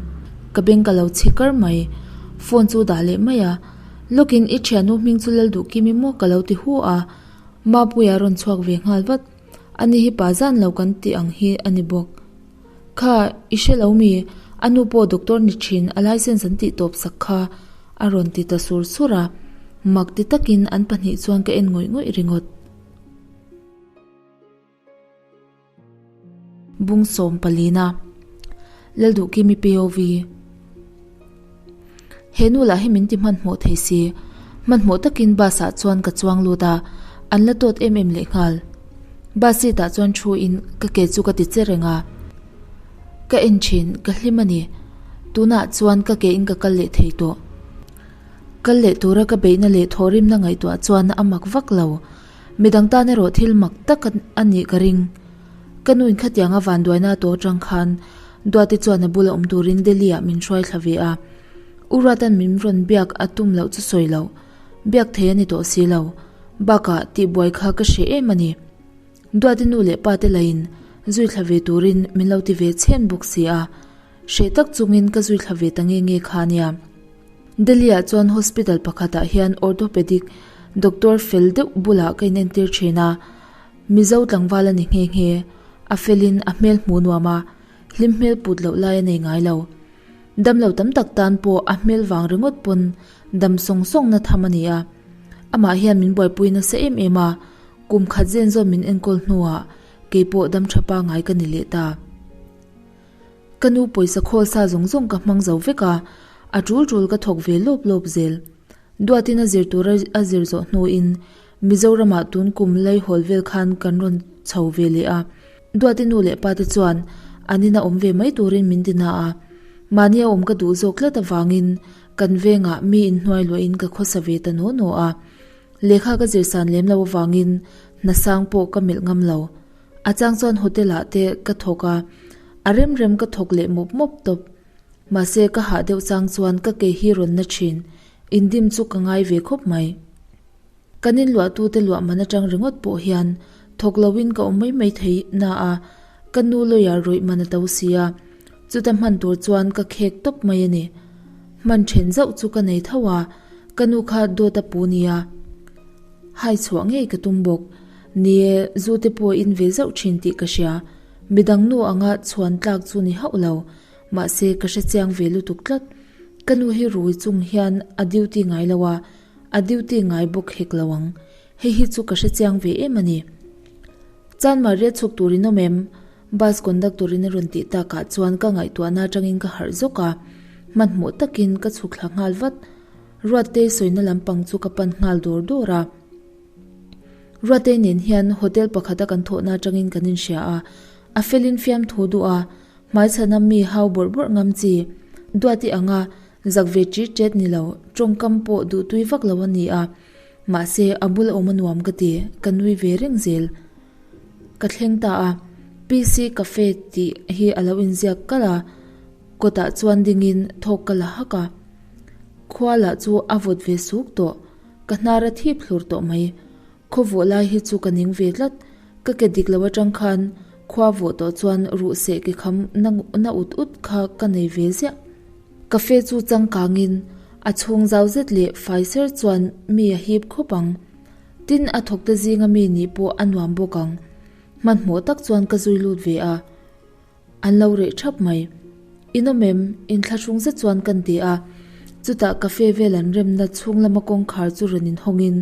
ka beng ka lo chhi kar mai. Phone chu dah leh mai a. Lawkin i thiannu hming chu Lalduhkimi maw ka lo ti hu a, Mapuia rawn chhuak ve nghal vat. Ani hi pa zan lo kan tih ang hi a ni bawk. Kha, i hre lo mi? A nu pawh doctor ni thin, a license an tih tawp sak kha a rawn ti ta sur sur a, mak ti takin an pahnih chuan ka en ngawih ngawih ringawt. Bung sawm palina Lalduhkimi POV He nu lah hi min ti hmanhmawh thei si. Hmanhmawh takin bus ah chuan ka chuang lut a, an la tawt em em leh nghal. Bus seat ah chuan thu in ka ke chu ka ti che reng a. Ka en thin, ka hlim a ni. Tunah chuan ka ke in ka kal leh thei tawh. Kal leh tura ka beihna leh thawhrimna ngaihtuah chuan a mak vak lo. Midang tan erawh thil mak tak a nih ka ring. Ka nu in khatianga vanduaina a tawh atang khan Duati chuan a bula awm turin Delhi ah min hruai thla ve a. U Ruatan min rawn biak a tum loh chu sawi loh. Biak thei a ni tawh si lo. Bakah tihbuai kha ka hreh em a ni. Duati nu leh pa te lahin zui thla ve turin min lo ti ve chhen bawk si a. Hreh tak chungin ka zui thla ve ta nge nge kha nia. Delhi-ah chuan hospital pakhatah hian orthopedic doctor fel deuh bulah ka inentir thin a, Mizo tlangval a ni nghe nghe, a felin a hmel hmuh nuam a, hlim hmel put loh lai a nei ngai lo. Damlo tam tak tan pawh a hmel vang ringawt pawn dam sawng sawng na tham a ni a, amah hian min buaipui nasa em em a, kum khat zen zawn min enkawl hnuah keipawh dam tha pangai ka ni leh ta. Ka nu pawisa khawl sa zawng zawng ka hmang zo vek a, a tul tul ka thawk ve lawp lawp zel. Duatin a zir tura a zir zawh hnuin Mizoramah tun kum Laihawl vel khan kan rawn chho ve leh a. Duati nu leh pa te chuan an ina awm ve mai turin min ti na a, mahnia awm ka duh zawk tlat avangin kan vengah mi inhnuai luahin ka khawsa ve ta naw naw a. Lehkha ka zir san lem lo avangin hna sang pawh ka melh ngam lo. A chang chuan hotel ah te ka thawk a, a rem rem ka thawk leh mawp mawp tawp. Mahse ka hah deuh chang chuan ka ke hi rawn na thin, indim chu ka ngai ve khawp mai. Kan inluahtute luah man atang ringawt pawh hian thawk loin ka awm mai mai thei na a, ka nu lawyer rawih man a to si a, chuta hman tur chuan ka khek tawp mai a ni. Hman then zauh chu ka nei tho a, ka nu kha dawt a pu nia. Hai chhuah ngei ka tum bawk. Ni e, zu te pawh in ve zauh thin tih ka hria. Midang nu anga chhuan tlak chu ni hauh lo. Mahse ka hrechiang ve lutuk tlat. Ka nu hi rui chung hian a duty ngai lo a, A duty ngai bawk hek lo ang. Hei hi chu ka hre chiang ve em a ni. Chan Maria chhuk tur in awm em? Bus conductor in a rawn tih takah chuan ka ngaihtuahna atangin ka harh zawk a. Hmanhmawh takin ka chhuk thla nghal vat. Ruattei sawina lampang chu ka pan nghal dawr dawr a. Ruattei nen hian hotel pakhata kan thawhna atangin kan inhria a. A felin fiamthu duh a, Hmaichhana mi hau bawrh bawrh ngam chi, Duati anga zak ve ṭit ṭet ni lo, ṭawngkam pawh duhtui vak lo a ni a, mahse a bula awm a nuam ka ti, ka nui ve reng zel. Ka thleng ta a, PC Cafe tih hi a lo inziak kalh a, kawtah chuan dingin thawk ka la hak a. Khua lah chu a vawt ve suk tawh, ka hnar a thip hlur tawh mai. Khaw vawh lai hi chu ka ning ve tlat, ka ke dik lo atang khan khua vawh tawh chuan ruh seh ke kham na na ut ut kha ka nei ve ziah. Cafe chu changkangin a chhung zau zet leh fai ser chuan mi a hip khawp ang. Tin a thawkte zinga mi nih pawh a nuam bawk ang. Hmanhmawh tak chuan ka zui lut ve a. An lo reh thap mai. Inawm em? Inthlahrung zet chuan kan ti a. Chutah cafe vel an remna chhung lama kawngkhar chu rawn inhawngin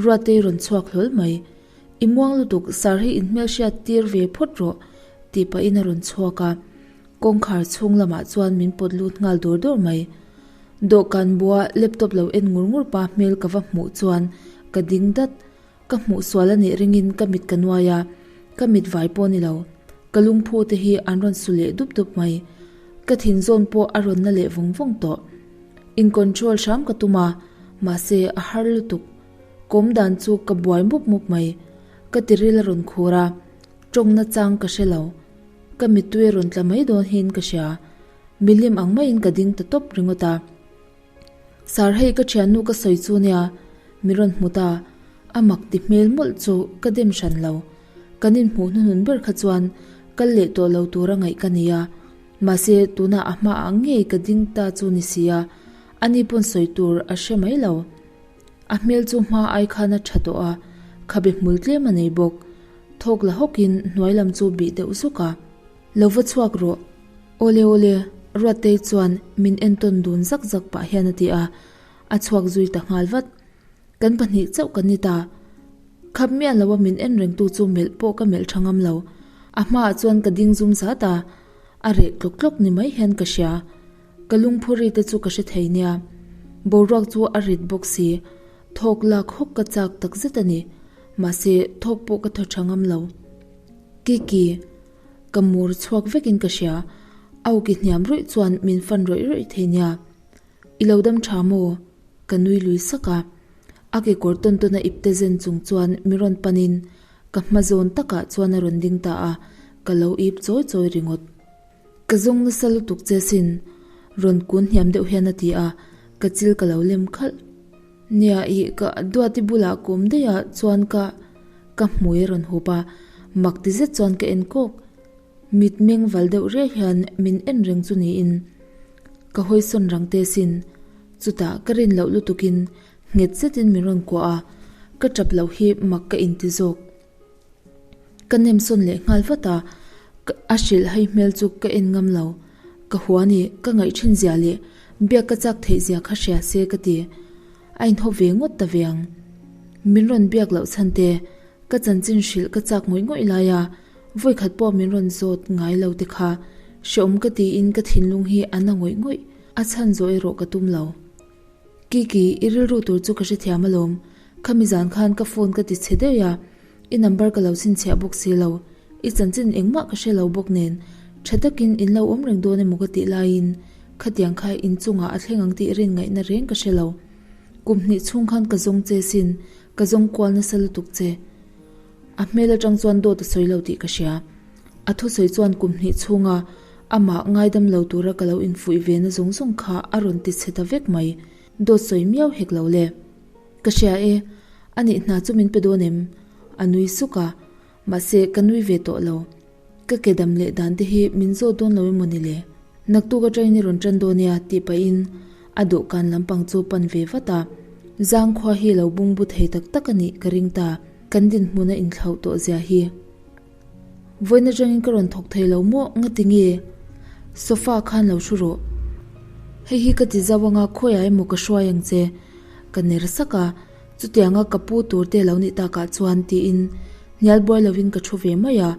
Ruatei rawn chhuak hlawl mai. I muang lutuk, sar hi inhmelhriat tir ve phawt rawh, tih pahin a rawn chhuak a. Kawngkhar chhung lamah chuan min pawt lut nghal dawr dawr mai. Dawhkan bua laptop lo en ngur ngur pa hmel ka va hmuh chuan ka ding dat. Ka hmuh sual a nih ringin ka mit ka nuai a, ka mit vai pawh a ni lo. Ka lungphu te hi an rawn su leh dup dup mai. Ka thin zawn pawh a rawn na leh vawng vawng tawh. In control hram ka tum a, mahse a har lutuk. Kawm dan chu ka buai mup mup mai. Ka tiril a rawn khur a, tawngna chang ka hre lo. Ka mittui a rawn tla mai dawn hian ka hria. Milim ang maiin ka ding ta tawp ringawt a. Sir hei ka thiannu ka sawi chu nia, mi rawn hmu ta, a mak ti hmel mawlh chu ka dem hran lo. Kan inhmuh hnuhnun ber kha chuan kal leh tawh lo tura ngaih ka ni a, mahse tunah a hmaah ngei ka ding ta chu ni si a, ani pawn sawi tur a hre mai lo. A hmel chu hma ai khan a tha tawh a, khabe hmul tlem a nei bawk. Thawk la hawkin hnuai lam chu bih deuh zuk a. Lo va chhuak rawh. Awle awle, Ruattei chuan min entawn dun zak zak pah hian a ti a, a chhuak zui ta nghal vat. Kan pahnih chauh kan ni ta. Khap miah lo a min en rengtu chu melh pawh ka melh tha ngam lo. A hmaah chuan ka ding zum zat a, a reh tlawk tlawk ni mai hian ka hria. Ka lungphuri te chu ka hre thei nia. Boruak chu a rit bawk si. Thawk lak hawk ka chak tak zet a ni. Mahse, thawk pawh ka thaw tha ngam lo. Kiki. Ka mur chhuak vekin ka hria. Auki hniam ruih chuan min fan rawih rawih thei nia. I lo dam tha maw? Ka nui lui sak a. A kekawr tawn tawn a ipte zen chung chuan mi rawn panin ka hma zawn takah chuan a rawn ding ta a, ka lo ip chawi chawi ringawt. Ka zawng nasa lutuk che sin, rawn kun hniam deuh hian a ti a, ka chil ka lo lem khalh. Nia ih ka Duati bulah ka awm daih a chuan ka ka hmui a rawn hup a, mak ti zet chuan ka en kawk. Mit meng val deuh riai hian min en reng chu niin ka hawi sawn rang te sin. Chutah ka rin loh lutukin nghet zetin min rawn kuah a, ka tap loh hi mak ka inti zawk. Ka nem sawn leh nghal vat a, a hrilh hai hmel chu ka en ngam lo. Ka hua ni, ka ngaih thin zia leh biak ka chak theih zia kha hria se ka ti. A inhaw ve ngawt ta ve ang. Min rawn biak loh chhan te, ka chanchin hrilh ka chak ngawih ngawih lai a, vawikhat pawh min rawn zawt ngai lo te kha hreawm ka tiin ka thinlung hi a na ngawih ngawih, a chhan zawh erawh ka tum lo. Kiki, i rilru tur chu ka hrethiam alawm. Khami zan khan ka phone ka ti chhe daih a, i number ka lo chhinchhiah bawk si lo. I chanchin engmah ka hre lo bawk nen, tha takin in lo awm reng dawn emaw ka tih laiin khatiang kha in chungah a thleng ang tih rin ngaihna reng ka hre lo. Kum hnih chhung khan ka zawng che sin, ka zawng kual nasa lutuk che. A hmel atang chuan dawt a sawi lo tih ka hria. A thusawi chuan kum hnih chhunga amah ngaidam lo tura ka lo infuih ve na zawng zawng kha a rawn ti chhe ta vek mai. Dawt sawi miau hek lo le. Ka hria e, a nih hna chu min pe dawn em? A nui suk a, mahse ka nui ve tawh lo. Ka ke dam leh dan te hi min zawt dawn lo emaw ni le? Naktuk atangin i rawn tan dawn nia tih pahin a dawhkan lampang chu pan ve vat a. Zangkhua hi lo bungbu thei tak tak a nih ka ring ta, kan dinhmun a inthlauh tawh zia hi. Vawiin atangin ka rawn thawk thei lo maw ngati nge? Sofa khan lo hru rawh. Hei hi ka ti zauh anga khawiah emaw ka hruai ang che. Ka ner sak a, chutianga ka pu tur te lo nih takah chuan tiin hnial buai lovin ka thu ve mai a,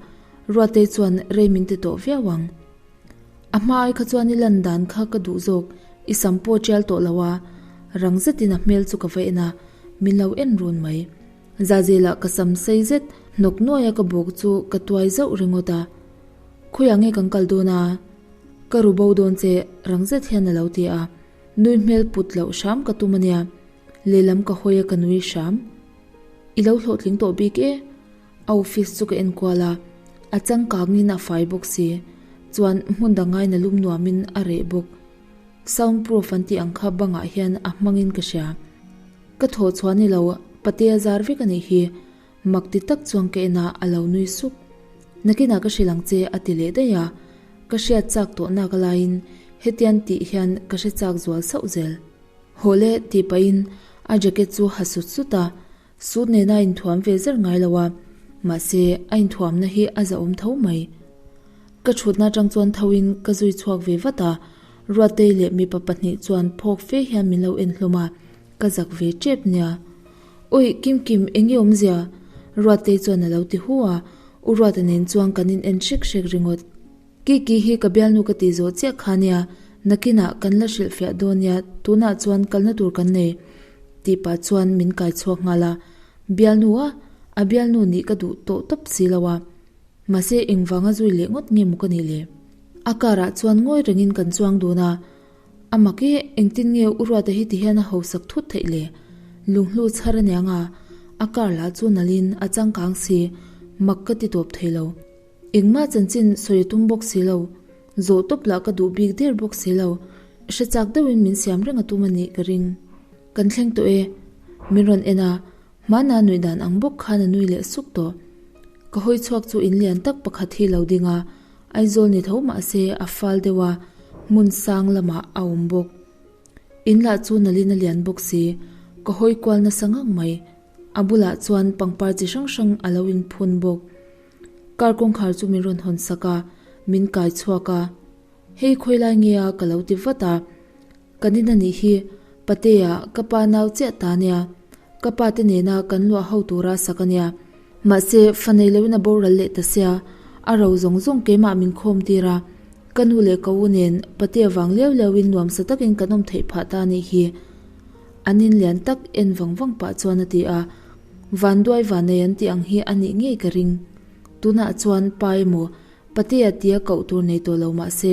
Ruatei chuan rei min ti tawh viau ang. A hma ai kha chuan i lan dan kha ka duh zawk, i sam pawh tial tawh lo a, rang zetin a hmel chu ka va en a, min lo en run mai. Zazelah ka sam sei zet hnawk nuaia ka bawk chu ka tuai zauh ringawt a. Khawiah nge kan kal dawn a? Ka ru bo dawn che rang zet hian a lo ti a. Nui hmel put loh hram ka tum a nia. Lehlam ka hawi a ka nui hram. I lo hlawhtling tawh bik e. A office chu ka en kual a. A changkangin a fai bawk si. Chuan hmun dang ngaina lum nuamin a reh bawk. Sound proof an tih ang kha bangah hian a hmangin ka hria. Ka thawh chhuah ni lo, Patea zar vek a nih hi. Mak ti tak chuan ka en a, a lo nui suk. Nakinah ka hrilh ang che a ti leh daih a. Ka hriat chak tawh nak laiin hetian tih hian ka hre chak zual sauh zel. Haw le tih pahin a jacket chu ha sut sut a, suit nena a inthuam ve zer ngai lo a, mahse a inthuamna hi a zahawm tho mai. Ka thutna atang chuan thoin ka zui chhuak ve vat a, Ruatei leh mipa pahnih chuan phawk fe hian min lo en hlawm a, ka zak ve tep nia. Awi Kimkim eng nge awmzia? Ruatei chuan a lo ti hu a, U Ruata nen chuan kan in en hrek hrek ringawt. Kiki hi ka bialnu ka tih zawh chiah kha nia, nakinah kan la hrilhfiah dawn nia, tunah chuan kalna tur kan nei tih pah chuan min kai chhuak nghal a, bialnu a, a bialnu nih ka duh tawh tawp si lo a. Mahse engvanga zui leh ngawt nge maw ka nih le? A car ah chuan ngawi rengin kan chuang dun a, a mak e, engtin nge U Ruata hi tihian a hausak thut theih le? Lunghlu chhar aniang a, a car lah chu nalhin a changkang si, mak ka ti tawp thei lo. Engmah chanchin sawi a tum bawk si lo, zawh tawp lah ka duh bik der bawk si lo, hre chak deuhin min siam reng a tum a nih ka ring. Kan thleng tawh e, min rawn en a, Hmana nuih dan ang bawk khan a nui leh suk tawh. Ka hawi chhuak chu in lian tak pakhat hi lo ding a, Aizawl ni tho mah se a fal deuh a, hmun sang lamah a awm bawk. In lah chu nalin a lian bawk si, ka hawi kual nasa ngang mai. A bulah chuan pangpar chi hrang hrang a lo inphun bawk. Car kawngkhar chu min rawn hawn sak a, min kai chhuak a. Hei khawi lai nge a ka lo ti vat a. Ka nin a nih hi, Patea, ka pa nau chiah ta nia. Ka pa te nena kan luah ho tura sak a nia. Mahse, fa nei loin a boral leh ta sia, a ro zawng zawng keimah min khawm tir a. Ka nu leh ka u nen Patea vang liau liauin nuamsa takin kan awm theih phah ta a nih hi. An in lian tak en vang vang pah chuan a ti a. Vanduai vanei an tih ang hi a nih ngei ka ring. Tunah chuan pa emaw Patea tia koh tur nei tawh lo mah se,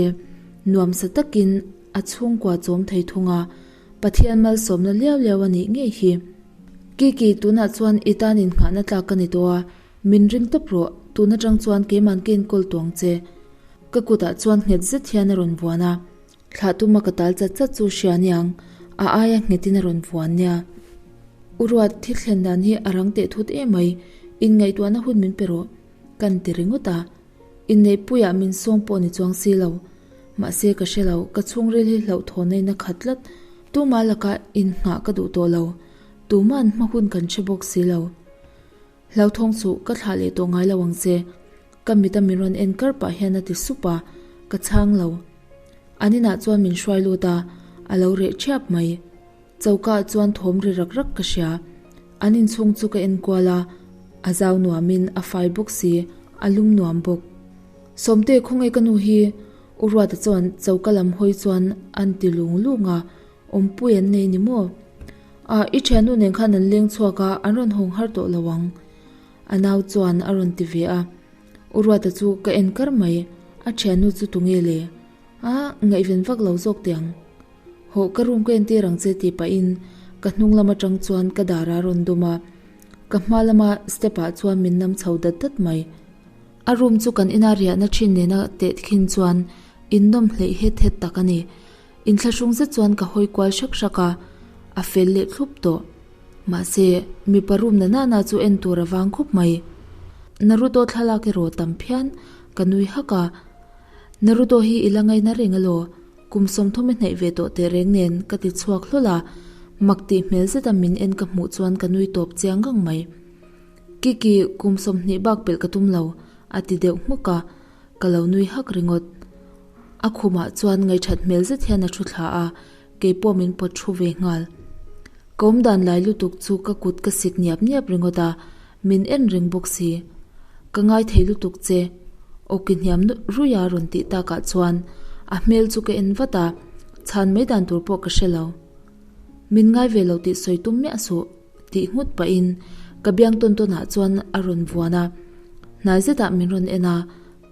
nuamsa takin a chhungkua chawm thei thung a, Pathian malsawmna liau liau a nih ngei hi. Kiki, tunah chuan i tan innghahna tlak ka ni tawh a, min ring tawp rawh, tun atang chuan keiman ka enkawl tawh ang che. Ka kutah chuan nghet zet hian a rawn vuan a, thlah tuma ka tal chat chat chu hria niang, a aia nghetin a rawn vuan nia. U Ruat, thil thlen dan hi a rang teh thut emai, inngaihtuahna hun min pe rawh. Kan ti ringawt a, inneihpuiah min sawm pawh ni chuang si lo. Mahse ka hre lo, ka chhungril hi hlauhthawn ain a khat tlat. Tuma laka innghah ka duh tawh lo, tuma'n hma hun kan hre bawk si lo. Hlauthawng chu ka thlah leh tawh ngai lo ang che, ka mit a min rawn en kar pah hian a ti sup a, ka chhang lo. An inah chuan min hruai lut a, a lo reh ṭhiap mai. Choka ah chuan thawm ri rak rak ka hria. An inchhung chu ka en kual a, a zau nuamin a fai bawk si, a lum nuam bawk. Sawmte khawnge ka nu hi? U Ruata chuan choka lam hawi chuan an ti lung lung a, awmpui an nei ni maw? Ah, i thiannu nen khan an leng chhuak a, an rawn hawng har tawh lo ang. A nau chuan a rawn ti ve a. U Ruata chu ka en kar mai, a thiannu chu tunge le? A, ngaihven vak lo zawk teh ang. Hawh ka room ka entir ang che tih pahin ka hnung lam atang chuan ka dar a rawn dawm a, ka hma lama step ah chuan min nam chho dat dat mai. A room chu kan ina riahna thin nena teh khin chuan innawm hleih het het tak a ni. Inthlahrung zet chuan ka hawi kual hrak hrak a, a fel leh thlup tawh. Mahse, mipa room na nana chu en tur a vang khawp mai. Naruto thlalak erawh tam phian ka nui hak a, Naruto hi i la ngaina reng alaw? Kum 30 i hnaih ve tawh teh reng nen ka ti chhuak hlawl a, mak tih hmel zeta min en ka hmuh chuan ka nui tawp chiang ngang mai. Kiki, kum 20 bak pelh ka tum lo, a ti deuh hmuk a, ka lo nui hak ringawt. A khumah chuan ngaihṭhat hmel zet hian a thu thla a, kei pawh min pawt thu ve nghal. Ka awm dan lai lutuk chu ka kut ka sik niap niap ringawt a, min en reng bawk si. Ka ngai thei lutuk che, awki hniam ruih a rawn tih takah chuan a hmel chu ka en vat a, chhan mai dan tur pawh ka hre lo. Min ngai ve lo tih sawi tum miah suh. Tih nghut pahin ka biang tawn tawnah chuan a rawn vuan a, hnai zetah min rawn en a,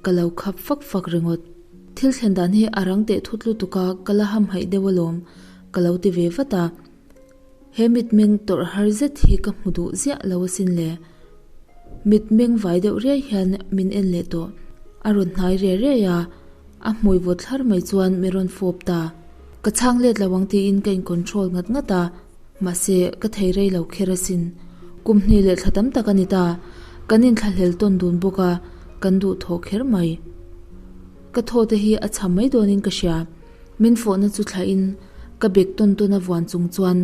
ka lo khap fak fak ringawt. Thil thlen dan hi a rang teh thut lutuk a, ka la hamhaih deuh alawm, ka lo ti ve vat a. He mitmeng tawrh har zet hi ka hmu duh ziah lo asin le. Mitmeng vai deuh riai hian min en leh tawh. A rawn hnai riai riai a, a hmui vawt thlar mai chuan min rawn fawp ta. Ka chhang let lo ang tiin ka in control ngat ngat a. Mahse, ka thei rei lo kher asin. Kum hnih leh thla tam tak a ni ta. Kan inthlahlel tawn dun bawk a, kan duh thawh kher mai. Ka thaw te hi a cham mai dawnin ka hria. Min fawhna chu thlahin ka bek tawn tawn a vuan chung chuan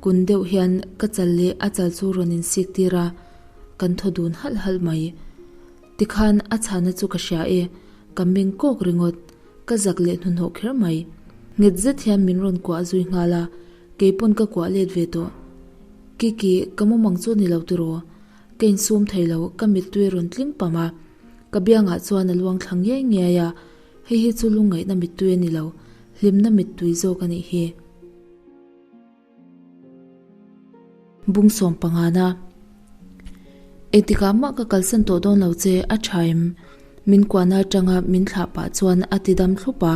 kun deuh hian ka chal leh a chal chu rawn insik tir a, kan thaw dun halh halh mai. Tikhan a chhana chu ka hria e, ka meng kawk ringawt. Ka zak leh hnuhnawh kher mai. Nghet zet hian min rawn kuah zui nghal a, kei pawn ka kuah let ve tawh. Kiki, ka mumang chu ni lo tiraw? Ka insum thei lo, ka mittui a rawn tling pam a. Ka biangah chuan a luang thla ngiai ngiai a, hei hi chu lungngaihna mittui a ni lo, hlimna mittui zawk a nih hi. Bung sawm pangana. Engtikah mah ka kalsan tawh dawn lo che, a tha em? Min kuahna atanga min thlah pah chuan a ti dam thlup a,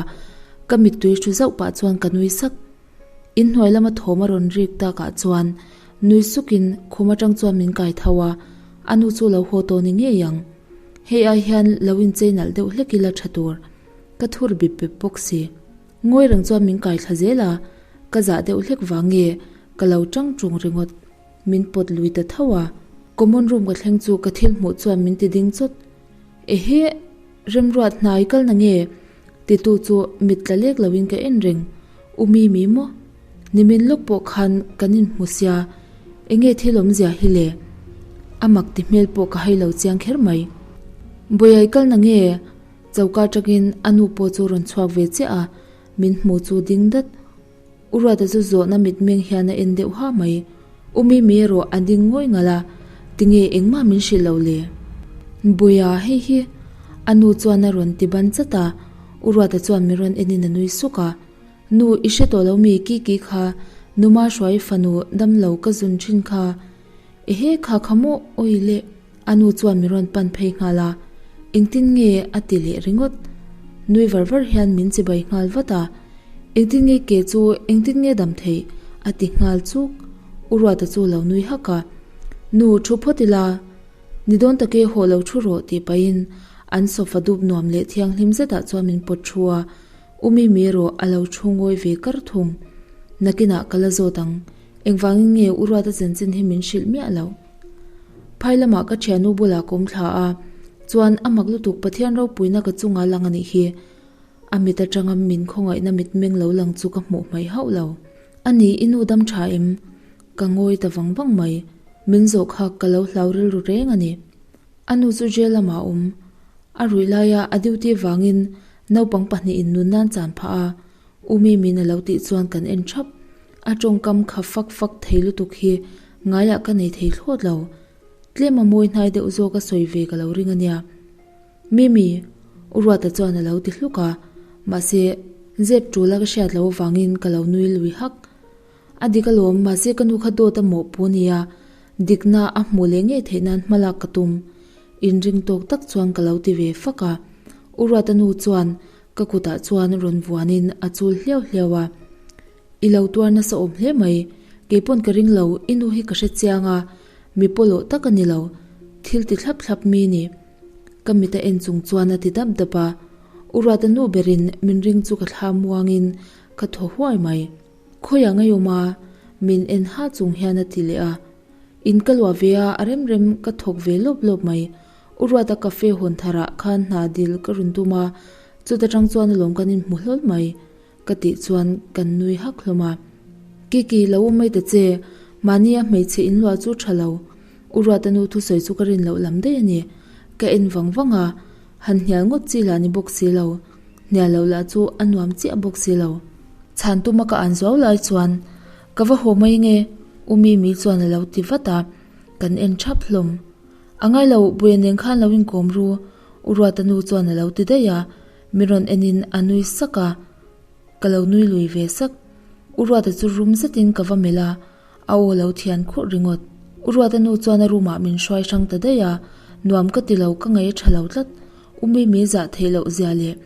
ka mittui hru zauh pah chuan ka nui sak. Inhnuai lama thawm a rawn rik takah chuan nui sukin khum atang chuan min kai tho a, a nu chu lo haw tawh ni ngei ang. Hei ai hian lo inchei nalh deuh hlek ila tha tur. Ka thur bip bep bawk si. Ngawi reng chuan min kai thla zel a, ka zah deuh hlek vang nge ka lo tang tung ringawt. Min pawt lui ta tho a, common room ka thleng chu ka thil hmuh chuan min ti ding chawt. Ehe! Remruat hnai kal na nge? Titu chu mit tla lek loin ka en reng. U Mimi maw? Nimin lawk pawh khan kan inhmu sia, enge thil awmzia hi le? A mak ti hmel pawh ka hai lo chiang kher mai. Bawiai kal na nge? Choka atangin a nu pawh chu rawn chhuak ve chiah a, min hmu chu ding dat. U Ruata chu zawhna mitmeng hian a en deuh ha mai. U Mimi erawh a ding ngawi ngalh a, tinge engmah min hrilh lo le? Buia, hei hi. A nu chuan a rawn ti ban chat a, U Ruata chuan min rawn enin a nui suk a. Nu, i hre tawh lo mi Kiki kha, Numa hruai fanu damlo ka zun thin kha. Ehe, kha kha maw, awi le. A nu chuan min rawn pan phei nghal a, Engtin nge? a ti leh ringawt. Nui var var hian min chibai nghal vat a, Engtin nge ke chu engtin nge dam theih? a ti nghal chuk. U Ruata chu lo nui hak a, Nu, thu phawt ila, ni dawn take hawh lo thu rawh tih pahin an sofa dup nuam leh thianghlim zetah chuan min pawt thu a, U Mimi erawh a lo thu ngawi ve kar thung. Nakinah ka la zawt ang, engvangin nge U Ruata chanchin hi min hrilh miah loh? Phai lamah ka thiannu bulah ka awm thla a, chuan a mak lutuk Pathian ropuina ka chunga lang a nih hi. A mit atanga min khawngaihna mitmeng lo lang chu ka hmuh hmaih hauh lo. A ni, i nu dam tha em? Ka ngawi ta vang vang mai. Min zawh kha ka lo hlau rilru reng a ni. A nu chu jail lamah a awm. A ruih laia a duty vangin naupang pahnihin nun nan chan phah a, U Mimi'n a lo tih chuan kan en thap. A tawngkam kha fak fak thei lutuk hi ngaiah ka nei thei thlawt lo. Tlem a mawi hnai deuh zawk a sawi ve ka lo ring a nia. Mimi! U Ruata chuan a lo ti hluk a, mahse zep tul a ka hriat loh avangin ka lo nui lui hak. A dik alawm, mahse ka nu kha dawt a mawhpu nia, dikna a hmuh leh ngei theih nan hmalak ka tum. Inring tawk tak chuan ka lo ti ve fak a. U Ruata nu chuan ka kutah chuan rawn vuanin a chul hliau hliau a. I lo tuar nasa awm hle mai, keipawn ka ring lo, i nu hi ka hre chiang a, mi pawlawh tak a ni lo, thil ti thlap thlap mi ni. Ka mit a en chung chuan a ti dap dap a. U Ruata nu berin min ring chu ka thla muangin ka thaw huai mai. Khawiah ngeiawm a, min en ha chung hian a ti leh a. In ka luah ve a, a rem rem ka thawk ve lawp lawp mai. U Ruata cafe hawn tharah khan hna dil ka rawn tum a, chuta tang chuan alawm kan inhmu hlawl mai ka tih chuan kan nui hak hlawm a. Kiki, lo awm mai ta che, mahnia hmeichhe in luah chu tha lo. U Ruata nu thusawi chu ka rin loh lam daih a ni. Ka en vang vang a, han hnial ngawt chi lah ni bawk si lo. Hnial loh lah chu a nuam chiah bawk si lo. Chhan tuma ka an zuau lai chuan Ka va haw mai nge? U Mimi chuan a lo ti vat a, kan en thap hlawm. A ngai lo, Buia nen khan lo inkawm ru, U Ruata nu chuan a lo ti daih a, min rawn enin a nui sak a, ka lo nui lui ve sak. U Ruata chu rum zetin ka va melh a, a aw lo thian khurh ringawt. U Ruata nu chuan a room ah min hruai hrang ta daih a, nuam ka ti lo, ka ngaih a tha lo tlat. U Mimi zah theih loh zia leh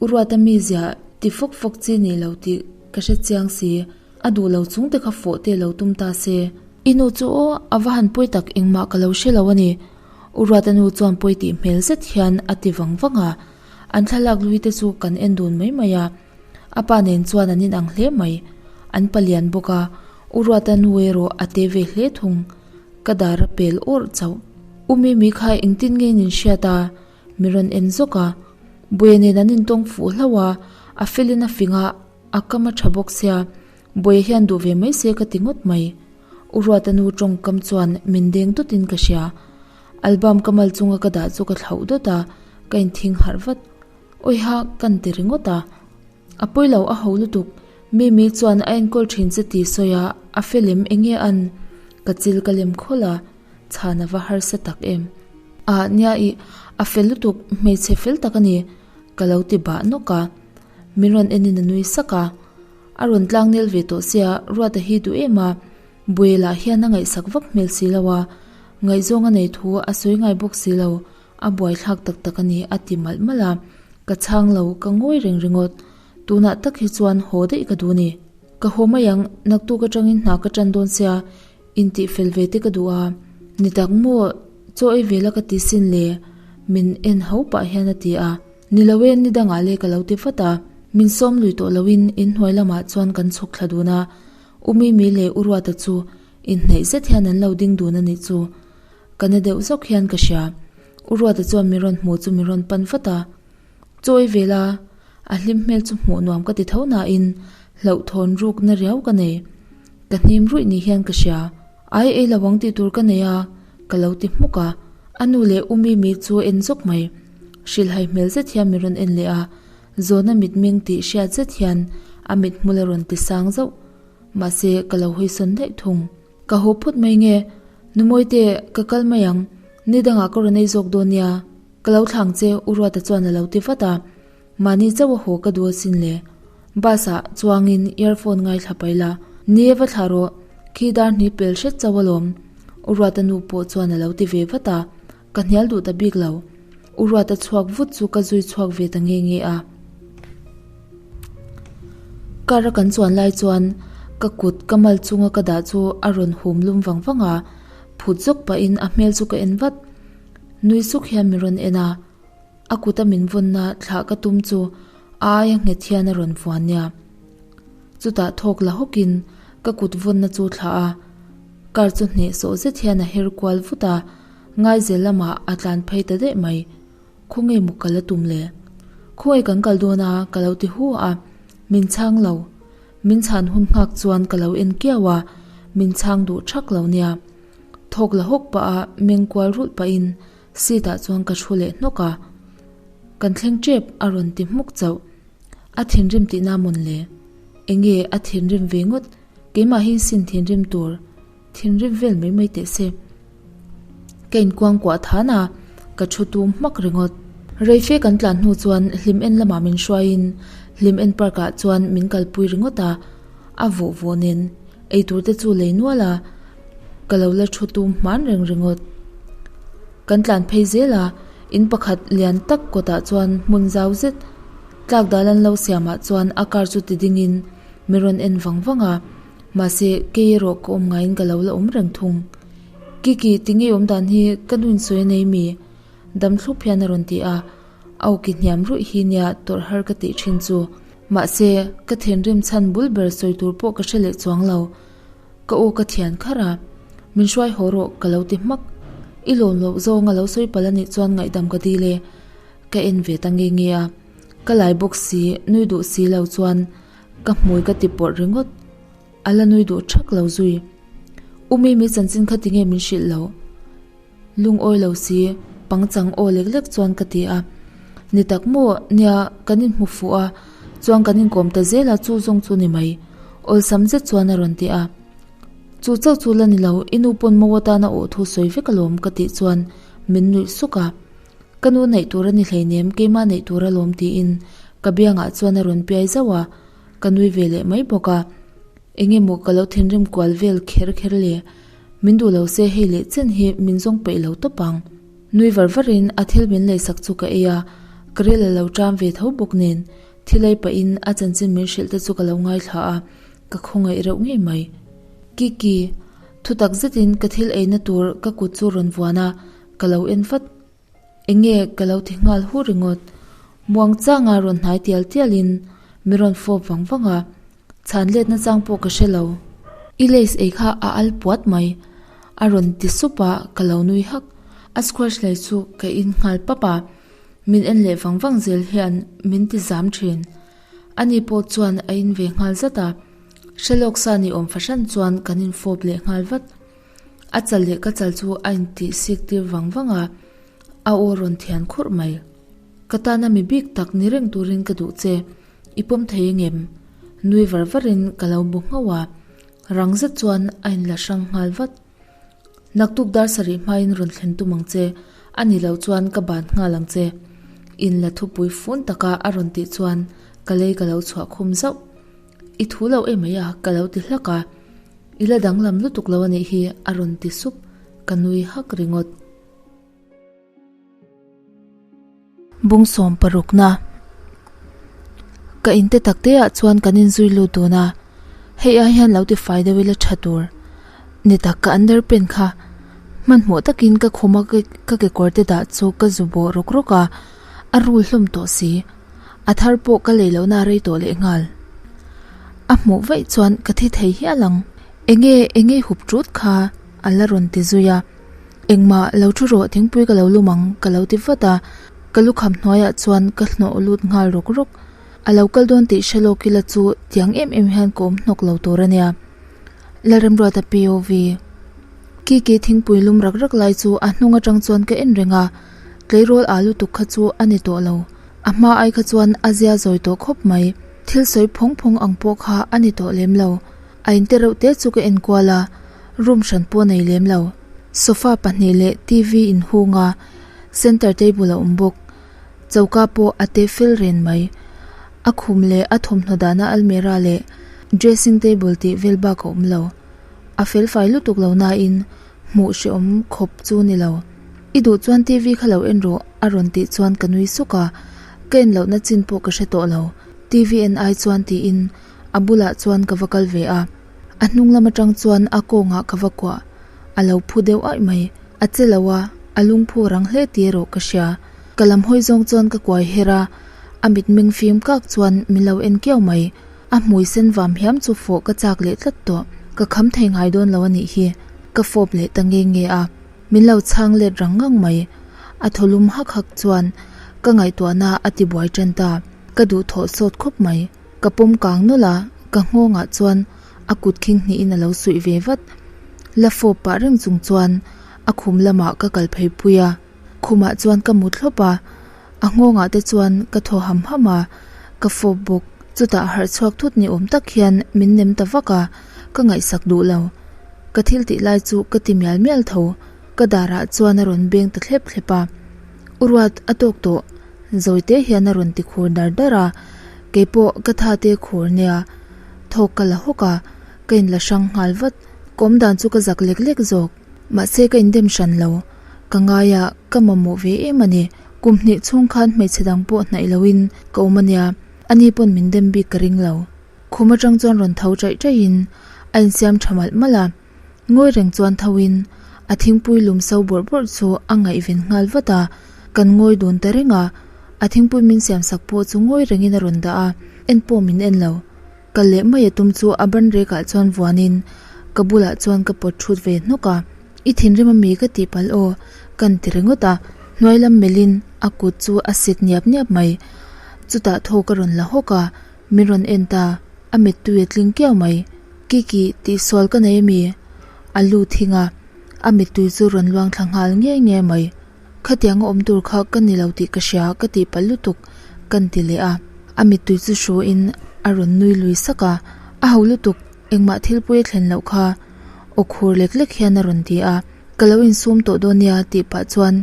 U Ruata mizia ti fawk fawk chi nih lo tih ka hre chiang si. A duh lo chung te kha fawh te lo tum ta se. I nu chu aw, a va han pawi tak engmah ka lo hre lo a ni. U Ruata nu chuan pawi tih hmel zet hian a ti vang vang a. An thlalak lui te chu kan en dun mai mai a. A pa nen chuan an inang hle mai. An palian bawk a, U Ruata nu erawh a te ve hle thung. Ka dar a pel awrh chauh. U Mimi kha engtin nge in inhriat a? Mi rawn en zawk a. Buia nen an intawng fuh hlauh a, a felin a fing a, A kam a tha bawk sia, Buaia hian duh ve mai se ka ti ngawt mai. U Ruata nu tawngkam chuan min deng dawtin ka hria. Album ka mal chunga ka dah chu ka thlauh dawt a, ka inthing harh vat. Awiha kan ti ringawt a. A pawi lo a ho lutuk, Mimi chuan a enkawl thin che tih sawi a, a fel em enge an? Ka chil ka lem khawlh a, chhan a va harsa tak em. Ah nia ih, a fel lutuk, hmeichhe fel tak a ni, ka lo ti bah nawk a. Min rawn enin a nui sak a, a rawn tlang nel ve tawh sia Ruata hi duh em a, Buela hian a ngaihsak vak hmel si lo a, ngaihzawng a nei thu a sawi ngai bawk si lo, a buaithlak tak tak a ni a ti malh malh a, ka chhang lo, ka ngawi reng ringawt, tunah tak hi chuan haw daih ka duh ni. Ka haw mai ang, naktuk atangin hna ka tan dawn sia, Intih fel ve te ka duh a, ni tak maw chaw ei ve la ka ti sin le, min en ho pah hian a ti a, ni lo e ni dangah le ka lo ti vat a, min sawm lui tawh loin inhnuai lamah chuan kan chhuk thla dun a, U Mimi leh U Ruata chu inhnaih zet hian an lo ding dun a nih chu, ka na deuh zawk hian ka hria, U Ruata chuan min rawn hmuh chu min rawn pan vat a. Chaw ei ve la, a hlim hmel chu hmuh nuam ka ti tho nain hlauhthawn rukna riau ka nei. Ka hnim ruih ni hian ka hria. Ai ei lo ang tih tur ka nei a, ka lo ti hmuk a. A nu leh U Mimi chu en zawk mai. Hrilhhai hmel zet hian min rawn en leh a, Zawna mitmeng tih hriat zet hian a mithmul a rawn ti sang zauh. Mahse, ka lo hawisawn daih thung. Ka haw phawt mai nge? Numawite, ka kal mai ang. Ni dangah ka rawn ei zawk dawn nia. Ka lo thlang che, U Ruata chuan a lo ti vat a. Mahni chauh a haw ka duh asin le. Bus ah chuangin earphone ngaithla pai la. Ni e va thlah rawh, khi dar hni pel hret chauh alawm. U Ruata nu pawh chuan a lo ti ve vat a, ka hnial duh ta bik lo. U Ruata chhuak vut chu ka zui chhuak ve ta nge nge a. Car a kan chuan lai chuan ka kut ka mal chunga ka dah chu a rawn hum lum vang vang a, phut zawk pahin a hmel chu ka en vat. Nui suk hian min rawn en a, a kuta min vawnna thlah ka tum chu a aia nghet hian a rawn vuan nia. Chutah thawk la hawkin ka kut vawnna chu thlah a, car chu hnehsawh zet hian a her kual vut a, Ngaizel lamah a tlan phei ta daih mai. Khawnge maw ka la tum le? Khawnge kan kal dawn a? ka lo ti hu a, min chhang lo. Min chhan hun nghak chuan ka lo en kiau a, min chhang duh thak lo nia. Thawk la hawk pah a meng kual rulh pahin seat ah chuan ka thu leh hnawk a, Kan thleng tep a rawn ti hmuk chauh. A thinrim tihna mawn le? Enge a thinrim ve ngawt? Keimah hi sin thinrim tur thinrim vel mai mai teh se. Ka inkuang kuah than a, ka thu tum hmak ringawt. Reife kan tlan hnu chuan hlim en lamah min hruaiin hlim en park ah chuan min kalpui ringawt a, a vawh vawh nen eitur te chu lei nual a, Ka lo la thu tum hman reng ringawt. Kan tlan phei zel a, in pakhat lian tak kawtah chuan hmun zau zet tlak dal an lo siamah chuan a car chu ti dingin min rawn en vang vang a, mahse kei erawh ka awm ngaiin ka lo la awm reng thung. Kiki, tinge awm dan hi ka nuin sawi a nei mi? Dam thlup hian a rawn ti a, a awki hniam ruih hi nia tawrh har ka tih thin chu. Mahse, ka thinrim chhan bul ber sawi tur pawh ka hre leh chuang lo. Ka aw ka thian kharh a, Min hruai haw rawh ka lo ti hmak. I lawm loh zawng a lo sawi palh a nih chuan ngaihdam ka dil e. Ka en ve ta nge nge a, ka lai bawk si, nui duh si lo chuan ka hmui ka ti pawrh ringawt. A la nui duh thak lo zui. U Mimi chanchin kha tinge min hrilh loh? Lungawi lo si, pangchang aw lek lek chuan ka ti a. Ni tak maw, nia, kan inhmu fuh a, chuan kan inkawm ta zel a, chu zawng chu ni mai. Awlsam zet chuan a rawn ti a. Chu chauh chu la ni lo, i nu pawn mo atana awh thu sawi vek alawm ka tih chuan min nuih suk a. Ka nu neih tur a ni hleinem, keimah neih tur alawm tiin ka biangah chuan a rawn piai zauh a, ka nui ve leh mai bawk a. Enge maw ka lo thinrim kual vel kher kher le? Min duh lo se hei leh chen hi min zawng peih lo tawp ang. Nui var varin a thil min leisak chu ka ei a, ka ril a lo ṭam ve tho bawk nen thil ei pahin a chanchin min hrilh te chu ka lo ngaithla a, ka khawngaih reuh ngei mai. Kiki, thutak zetin ka thil eina tur ka kut chu rawn vuan a, ka lo en vat. Enge ka lo ti nghal hu ringawt. Muang changa rawn hnai tial tialin min rawn fawp vang vang a, chhan letna chang pawh ka hre lo. I lace ei kha a al puat mai, a rawn ti sup a, ka lo nui hak. A squash lei chu ka in nghal pap a, min en leh vang vang zel hian min ti zam thin. Ani pawh chuan a in ve nghal zat a, hre lawk sa ni awm fahran chuan kan infawp leh nghal vat. A chal leh ka chal chu a intih sik tir vang vang a, a aw rawn thian khurh mai. Ka tana mi bik tak ni reng turin ka duh che, i pawm thei engem? Nui var varin ka lo bu nghauh a, rang zet chuan a inla hrang nghal vat. Naktuk dar sarih hmain rawn thlen tum ang che, a ni loh chuan ka ban nghal ang che. Inla thupui fun taka a rawn tih chuan ka lei ka lo chhuah khum zauh. I thu lo emai a, ka lo ti hlak a. I la danglam lutuk lo a nih hi a rawn ti sup, ka nui hak ringawt. Bungsawm parukna Ka inte tak te ah chuan kan inzui lut dun a, hei ai hian lo ti fai deuh ila tha tur. Ni tak ka underpant kha hmanhmawh takin ka khum a ka kekawr te dah chu ka zu bawh rawk rawk a, a rul hlawm tawh si. A thar pawh ka lei lohna a rei tawh leh nghal. A hmuh vaih chuan ka thi thei hial ang. Enge enge hup tut kha a la rawn ti zui a. Engmah lo thu rawh thingpui ka lo lum ang ka lo ti vat a. Ka lukham hnuaiah chuan ka hnawh lut nghal rawk rawk. A lo kal dawn tih hre lawk ila chu tiang em em hian ka awm hnawk lo tur a nia. Lalremruata POV. Kiki thingpui lum rak rak lai chu a hnung atang chuan ka en reng a. Tleirawl aa lutuk kha chu a ni tawh lo. A hma ai kha chuan a zia zawi tawh khawp mai. Thil sawi phawng phawng ang pawh kha a ni tawh lem lo. A inte reuh te chu ka en kual a, room hran pawh a nei lem lo. Sofa pahnih leh TV inhung a, center table a awm bawk. Choka pawh a te fel ren mai. A khum leh a thawmhnaw dahna almirah leh dressing table tih vel bak a awm lo. A felfai lutuk lo nain hmuh hrehawm khawp chu ni lo. I duh chuan TV kha lo en rawh a rawn tih chuan ka nui suk a, ka en lohna chin pawh ka hre tawh lo. TV en ai chuan tiin a bulah chuan ka va kal ve a, a hnung lam atang chuan a kawngah ka va kuah, a lo phu deuh aih mai. A che lo a, a lungphu rang hle tih erawh ka hria. Ka lam hawi zawng chuan ka kuai her a, a mitmeng fim kak chuan min lo en kiau mai. A hmui sen vam hiam chu fawh ka chak leh tlat tawh. Ka kham thei ngai dawn lo a nih hi. Ka fawp leh ta nge nge a. Min lo chhang let rang ngang mai. A thaw lum hak hak chuan ka ngaihtuahna a ti buai tan ta. Ka duh thawh sawt khawp mai. Ka pawm kang nawlh a, ka nghawngah chuan a kut khing hnihin a lo suih ve vat. La fawp pah reng chung chuan a khum lamah ka kal phei pui a. Khumah chuan ka mut hlawp a, a nghawngah te chuan ka thaw ham ham a, ka fawp bawk. Chutah harh chhuak thut ni awm tak hian min nem ta vak a, ka ngaihsak duh lo. Ka thil tih lai chu ka ti mial mial tho, ka darah chuan a rawn beng ta thlep thlep a. U Ruat a tawk tawh, zawite hian a rawn ti khur dar dar a, keipawh ka tha te khur nia. Thawk ka la hawk a, ka inla hrang nghal vat. Ka awm dan chu ka zak lek lek zawk. Mahse ka indem hran lo. Ka ngai a, ka mamawh ve em a ni. Kum hnih chhung khan hmeichhe dang pawh hnaih loin ka awm a nia, ani pawn min dem bik ka ring lo. Khum atang chuan rawn tho chaih chaihin a insiam tha malh malh a, ngawi reng chuan thoin a thingpui lum so bawrh bawrh chu a ngaihven nghal vat a, kan ngawi dun ta reng a, a thingpui min siam sak pawh chu ngawi rengin a rawn dah a, en pawh min en lo. Kal leh mai a tum chu a ban rekah chuan vuanin ka bulah chuan ka pawt thut ve hnawk a, I thinrim ami ka tih palh aw kan ti ringawt a, hnuai lam melhin a kut chu a sik niap niap mai. Chutah thaw ka rawn la hawk a, min rawn en ta, a mittui a tling kiau mai. Kiki, tihsual ka nei ami? A lu thing a, a mittui chu rawn luang thla nghal nge nge mai. Khatianga awm tur kha ka ni lo tih ka hria ka tih palh lutuk kan ti leh a, a mittui chu hruin a rawn nui lui sak a, a ho lutuk engmah thil pui a thlen loh kha aw khur lek lek hian a rawn ti a, ka lo insum tawh dawn nia tih pah chuan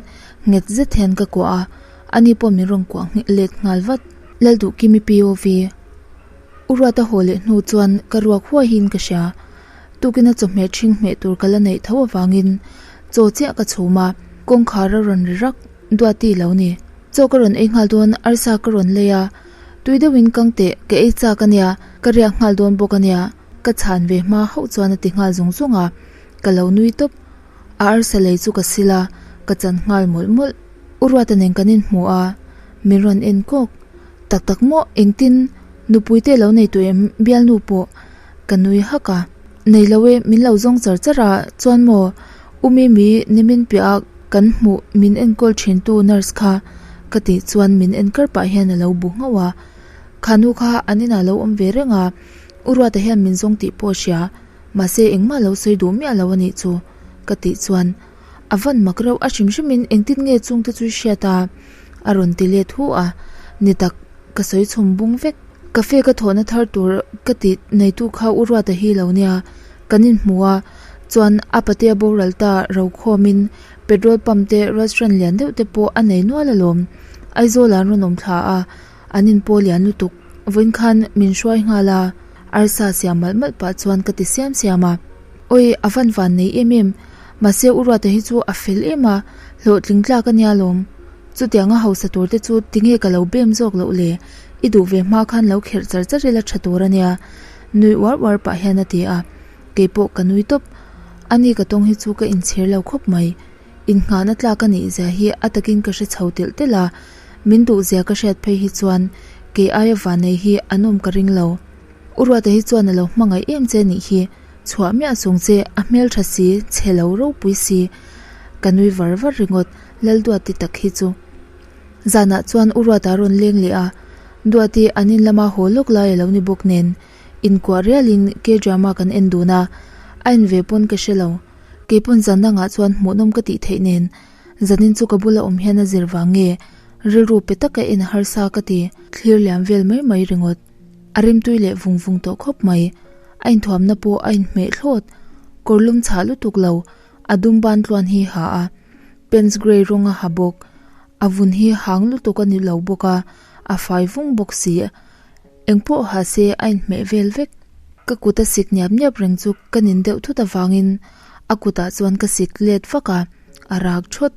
nghet zet hian ka kuah a, ani pawh min rawn kuah let nghal vat. Lalduhkimi POV U Ruata haw leh hnu chuan ka ruak huaiin ka hria. Tukina chawhmeh ṭhing hmeh tur ka la neih tho avangin chaw chiah ka chhum a, kawngkhar a rawn ri rak Duati lo ni. Chaw ka rawn ei nghal dawn, arsa ka rawn lei a, tui deuhin kang teh, ka ei chak a nia, ka riak nghal dawn bawk a nia, ka chhan ve hma hauh chuan a ti nghal zung zung a, ka lo nui tawp. A arsa lei chu ka sil a, ka chan nghal mawlh mawlh. U Ruata nen kan inhmu a, min rawn en kawk. Tak tak maw, engtin nupui te lo nei tawh em bialnu pawh ka nui hak a. Nei lo e, min lo zawng char char a, chuan maw U Mimi nimin piah a kan hmuh min enkawl thin tu nurse kha ka tih chuan min en kar pah hian a lo bu nghauh a. Kha nu kha an inah lo awm ve reng a, U Ruata hian min zawng tih pawh a hria, mahse engmah lo sawi duh miah lo a nih chu ka tih chuan A van mak reuh a hrim hrim in engtin nge chungte chu hriat a? A rawn ti let hu a, ni tak ka sawi chhum bung vek. Cafe ka thawhna thar tur ka tih neitu kha U Ruata hi lo nia, kan inhmu a, chuan a patea boral ta ro khawmin petrol pump te restaurant lian deuh te pawh a nei nual alawm. Aizawl ah an rawn awm thla a, an inpaw lian lutuk. Vawiin khan min hruai nghal a, arsa siam malh malh pah chuan ka ti siam siam a. Awi, a van van nei em em. Mahse U Ruata hi chu a fel em a, hlawhtling tlak a nia lawm. Chutianga hausa tur te chu tinge ka lo bem zawk loh le, i duh ve hma khan lo kherh char char ila tha tur a nia, nui uar uar pah hian a ti a. Keipawh ka nui tawp. Ani ka tawng hi chu ka inchhir lo khawp mai. Innghahna tlak a nih zia hi a takin ka hre chho telh telh a, min duh zia ka hriat phei hi chuan kei aia vannei hi an awm ka ring lo. U Ruata hi chuan a lo hmangaih em che nih hi. Chhuah miah chung che a hmeltha si, chhe lo ropui si. Ka nui var var ringawt, Lalduati tak hi chu. Zanah chuan U Ruata rawn leng leh a, Duati an in lama haw lawk lai a lo ni bawk nen, inkuah rialin K-drama kan en dun a, a en ve pawn ka hre lo. Keipawn zan dangah chuan hmuhnawm ka tih theih nen, zanin chu ka bula awm hian a zir vang nge, rilru pe taka en harsa ka ti, thlir liam vel mai mai ringawt. A rimtui leh vung vung tawh khawp mai. A inthuamna pawh a inhmeh thlawt. Kawr lum chhah lutuk lo, a dum ban tluan hi ha a. Pants grey rawng a ha bawk. A vun hi hang lutuk a ni lo bawk a, a fai vung bawk si. Engpawh ha se a inhmeh vel vek. Ka kut a sik niap niap reng chu ka nin deuh thut avangin a kutah chuan ka sik let vak a, a rak thawt.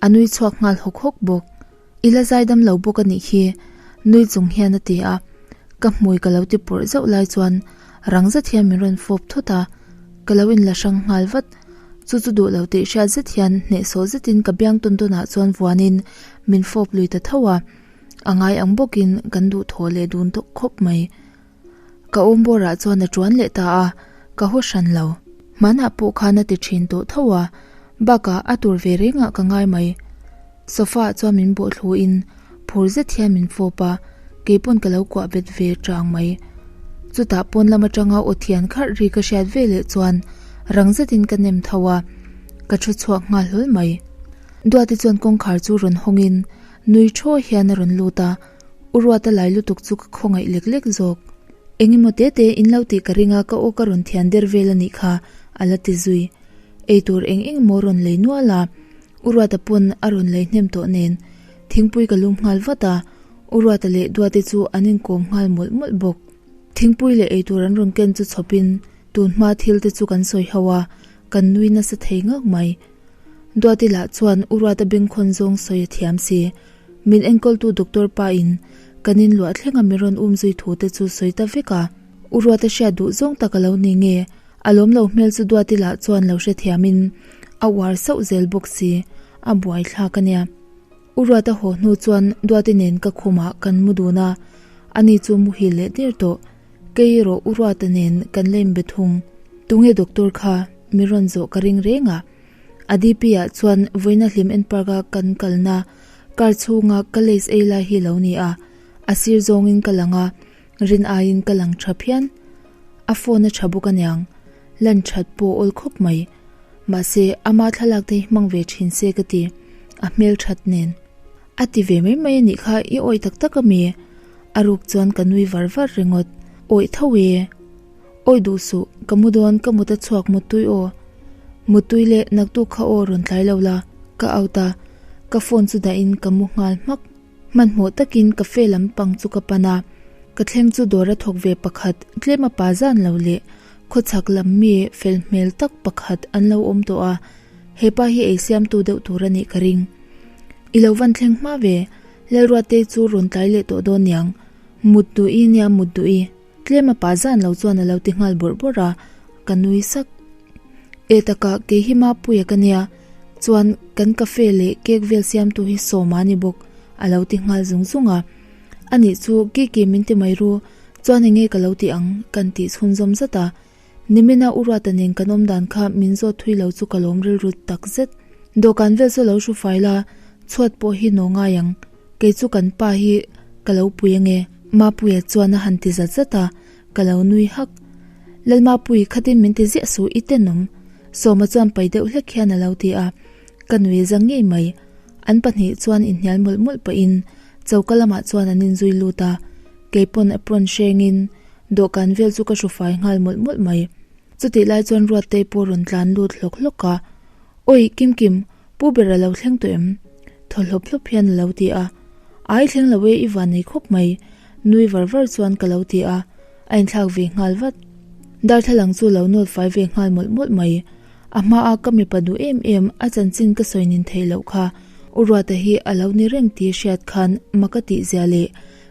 A nui chhuak nghal hawk hawk bawk. I la zaidam lo bawk a nih hi, nui chung hian a ti a. Ka hmui ka lo ti pawrh zauh lai chuan rang zet hian min rawn fawp thut a, ka lo inla hrang nghal vat. Chu chu duh lo tih hriat zet hian hnehsawh zetin ka biang tawn tawnah chuan vuanin min fawp lui ta tho a, a ngai ang bawkin kan duhthawh leh dun tawh khawp mai. Ka awm bawrah chuan a tuan leh ta a, ka haw hran lo. Hmanah pawh khan a ti thin tawh tho a, bakah a tur ve rengah ka ngai mai. Sofa ah chuan min bawh thlu in phur zet hian min fawp a, keipawn ka lo kuah bet ve tang mai. Chutah pawn lam atanga aw thian kharh ri ka hriat ve leh chuan rang zetin ka nem tho a, ka thu chhuak nghal hlawl mai. Duati chuan kawngkhar chu rawn hawng in nui thaw hian a rawn lut a, U Ruata lai lutuk chu ka khawngaih lek lek zawk. Engemaw te te in lo tih ka ring a ka aw ka rawn thian der vel a nih kha a la ti zui. Eitur eng eng maw rawn lei nual a, U Ruata pawn a rawn lei hnem tawh nen thingpui ka lum nghal vat a, U Ruata leh Duate chu an inkawm nghal mawlh mawlh bawk. Thingpui leh eitur an rawn ken chu chhawpin tun hma thil te chu kan sawi ho a, kan nui nasa thei ngak mai. Duati lah chuan U Ruata bengkhawn zawng sawi a thiam si. Min enkawltu doctor pa in kan in luah thleng a mi rawn um zui thu te chu sawi ta vek a. U Ruata hriat duh zawng tak a lo ni nge a lawm lo hmel chu Duati lah chuan lo hrethiam in a uar sauh zel bawk si a buai thlak a nia. U Ruata haw hnu chuan Duati nen ka khumah kan mu dun a, ani chu muhil leh der tawh. Kei erawh U Ruata nen kan la inbe thung. Tunge doctor kha mi rawn zawh ka ring reng a. A DP ah chuan vawiina hlim en park a kan kalna car chhunga ka lace ei lai hi lo ni a, a sir zawngin ka lang a, rin aiin ka lang tha phian. A phone a tha bawk aniang, lan that pawh awl khawp mai. Mahse, ama thlalak te hi hmang ve thin se ka ti, a hmel that nen. A ti ve mai mai anih kha i awih tak tak ami? A ruk chuan ka nui var var ringawt, awih tho e. Awih duh suh, ka mu dawn ka mut a chhuak muttui aw. Muttui leh naktuk kha aw rawn tlai lo la, ka out a, ka phone chu dahin ka mu nghal hmak. Hmanhmawh takin cafe lam pang chu ka pan a, ka thleng chu dawr a thawk ve pakhat tlem a pa zan lo leh khawchhak lam mi fel hmel tak pakhat an lo awm tawh a, hepa hi ei siamtu deuh tur a nih ka ring. I lo van thleng hma ve, Lalruate chu rawn tlai leh tawh dawn niang, mut duh i nia mut duh i. Tlem a pa zan lo chuan a lo ti nghal bawrh bawrh a, ka nui sak. E taka kei hi Mapuia ka nia, chuan kan cafe leh cake vel siamtu hi Sawma a ni bawk a lo ti nghal zung zung a. Anih chu Kiki min ti mai ru, chuan enge ka lo ti ang kan tih chhunzawm zat a. Nimina U Ruata nen kan awm dan kha min zawt thui lo chu ka lawm rilru tak zet. Dawhkan vel chu lo hru fai la, chhuat pawh hi naw ngai ang. Kei chu kan pa hi ka lo pui ange. Mapuia chuan a han ti zat zat a, ka lo nui hak. Lalmapui khatin min ti ziah suh i tenawm. Sawma chuan pai deuh hlek hian a lo ti a, ka nui zang ngei mai. An pahnih chuan inhnial mawlh mawlh pahin choka lamah chuan an inzui lut a, keipawn apron hrengin dawhkan vel chu ka hru fai nghal mawlh mawlh mai. Chutih lai chuan Ruattei pawh rawn tlan lut hlawk hlawk a, Awi Kimkim, Pu ber a lo thleng tawh em? Thaw hlawp hlawp hian a lo ti a. Ai thleng lo e i van nei khawp mai, nui var var chuan ka lo ti a, a inthlak ve nghal vat. Darthlalang chu lo nawt fai ve nghal mawlh mawlh mai. A hmaa ka mipa duh em em a chanchin ka sawi nin theih loh kha U Ruata hi a lo ni reng tih hriat khan mak a tih zia leh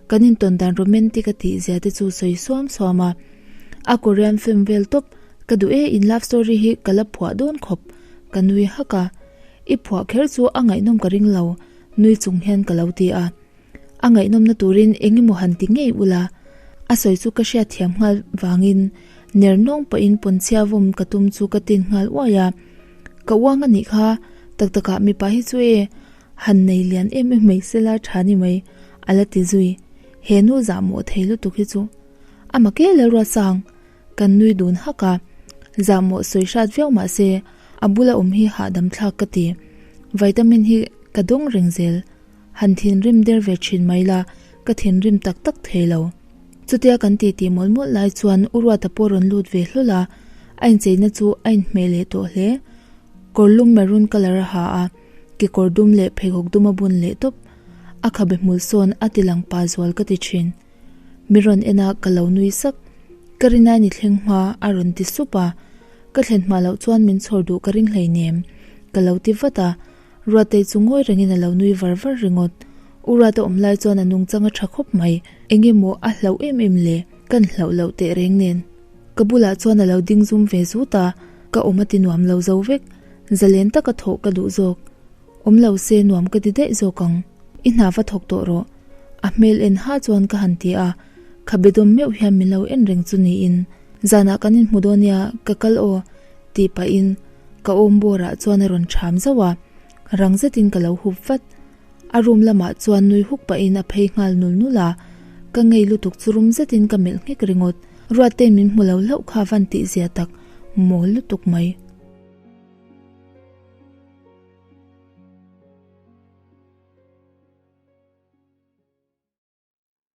kan intawn dan romantic a tih zia te chu sawi suam suam a. A Korean film vel tawp ka duh e in love story hi ka la phuah dawn khawp. Ka nui hak a, I phuah kher chu a ngaihnawm ka ring lo, nui chung hian ka lo ti a. A ngaihnawmna turin eng emaw han ti ngei ula, a sawi chu ka hriatthiam nghal vangin ner nawng pahin pawnchhia vawm ka tum chu ka tin nghal uai a. Ka uang a nih kha, tak takah mipa hi chu e, han nei lian em em mai sela tha ni mai, a la ti zui. He nu zahmawh thei lutuk hi chu a mak e Lalruatsang. Kan nui dun hak a, zahmawh sawi hrat viau mah se a bula awm hi hahdam thlak ka ti. Vitamin hi ka dawng reng zel. Han thinrim der ve thin mai la, ka thinrim tak tak thei lo. Chutia kan titi mawlh mawlh lai chuan U Ruata pawh rawn lut ve hlawl a, a incheina chu a inhmeh leh tawh hle. Kawr lum maroon colour a ha a, kekawr dum leh pheikhawk dum a bun leh tawp. A khabe hmul sawn a ti lang pa zual ka ti thin. Mi rawn en a ka lo nui sak. Ka rin ain i thleng hma a rawn ti sup a. Ka thlen hma loh chuan min chhawr duh ka ring hleinem. Ka lo ti vat a. Ruatei chu ngawi rengin a lo nui var var ringawt. U Ruata awm lai chuan a nungchang a tha khawp mai. Enge maw a hlauh em em le? Kan hlauh loh teh reng nen. Ka bulah chuan a lo ding zum ve zut a. Ka awm a ti nuam lo zo vek. Zalen taka thawh ka duh zawk. Awm lo se nuam ka ti daih zawk ang. I hna va thawk tawh rawh. A hmel en ha chuan ka han ti a, khabe dawm meuh hian min lo en reng chu niin. Zanah kan inhmu dawn nia, ka kal aw, tih pahin ka awm bawrah chuan a rawn ṭham zauh a, rang zetin ka lo hup vat. A room lamah chuan nui huk pahin a phei nghal nul nul a, ka ngei lutuk chu rum zetin ka melh nghek ringawt. Ruattein min hmu lo hlauh kha van tihzia tak mawl lutuk mai.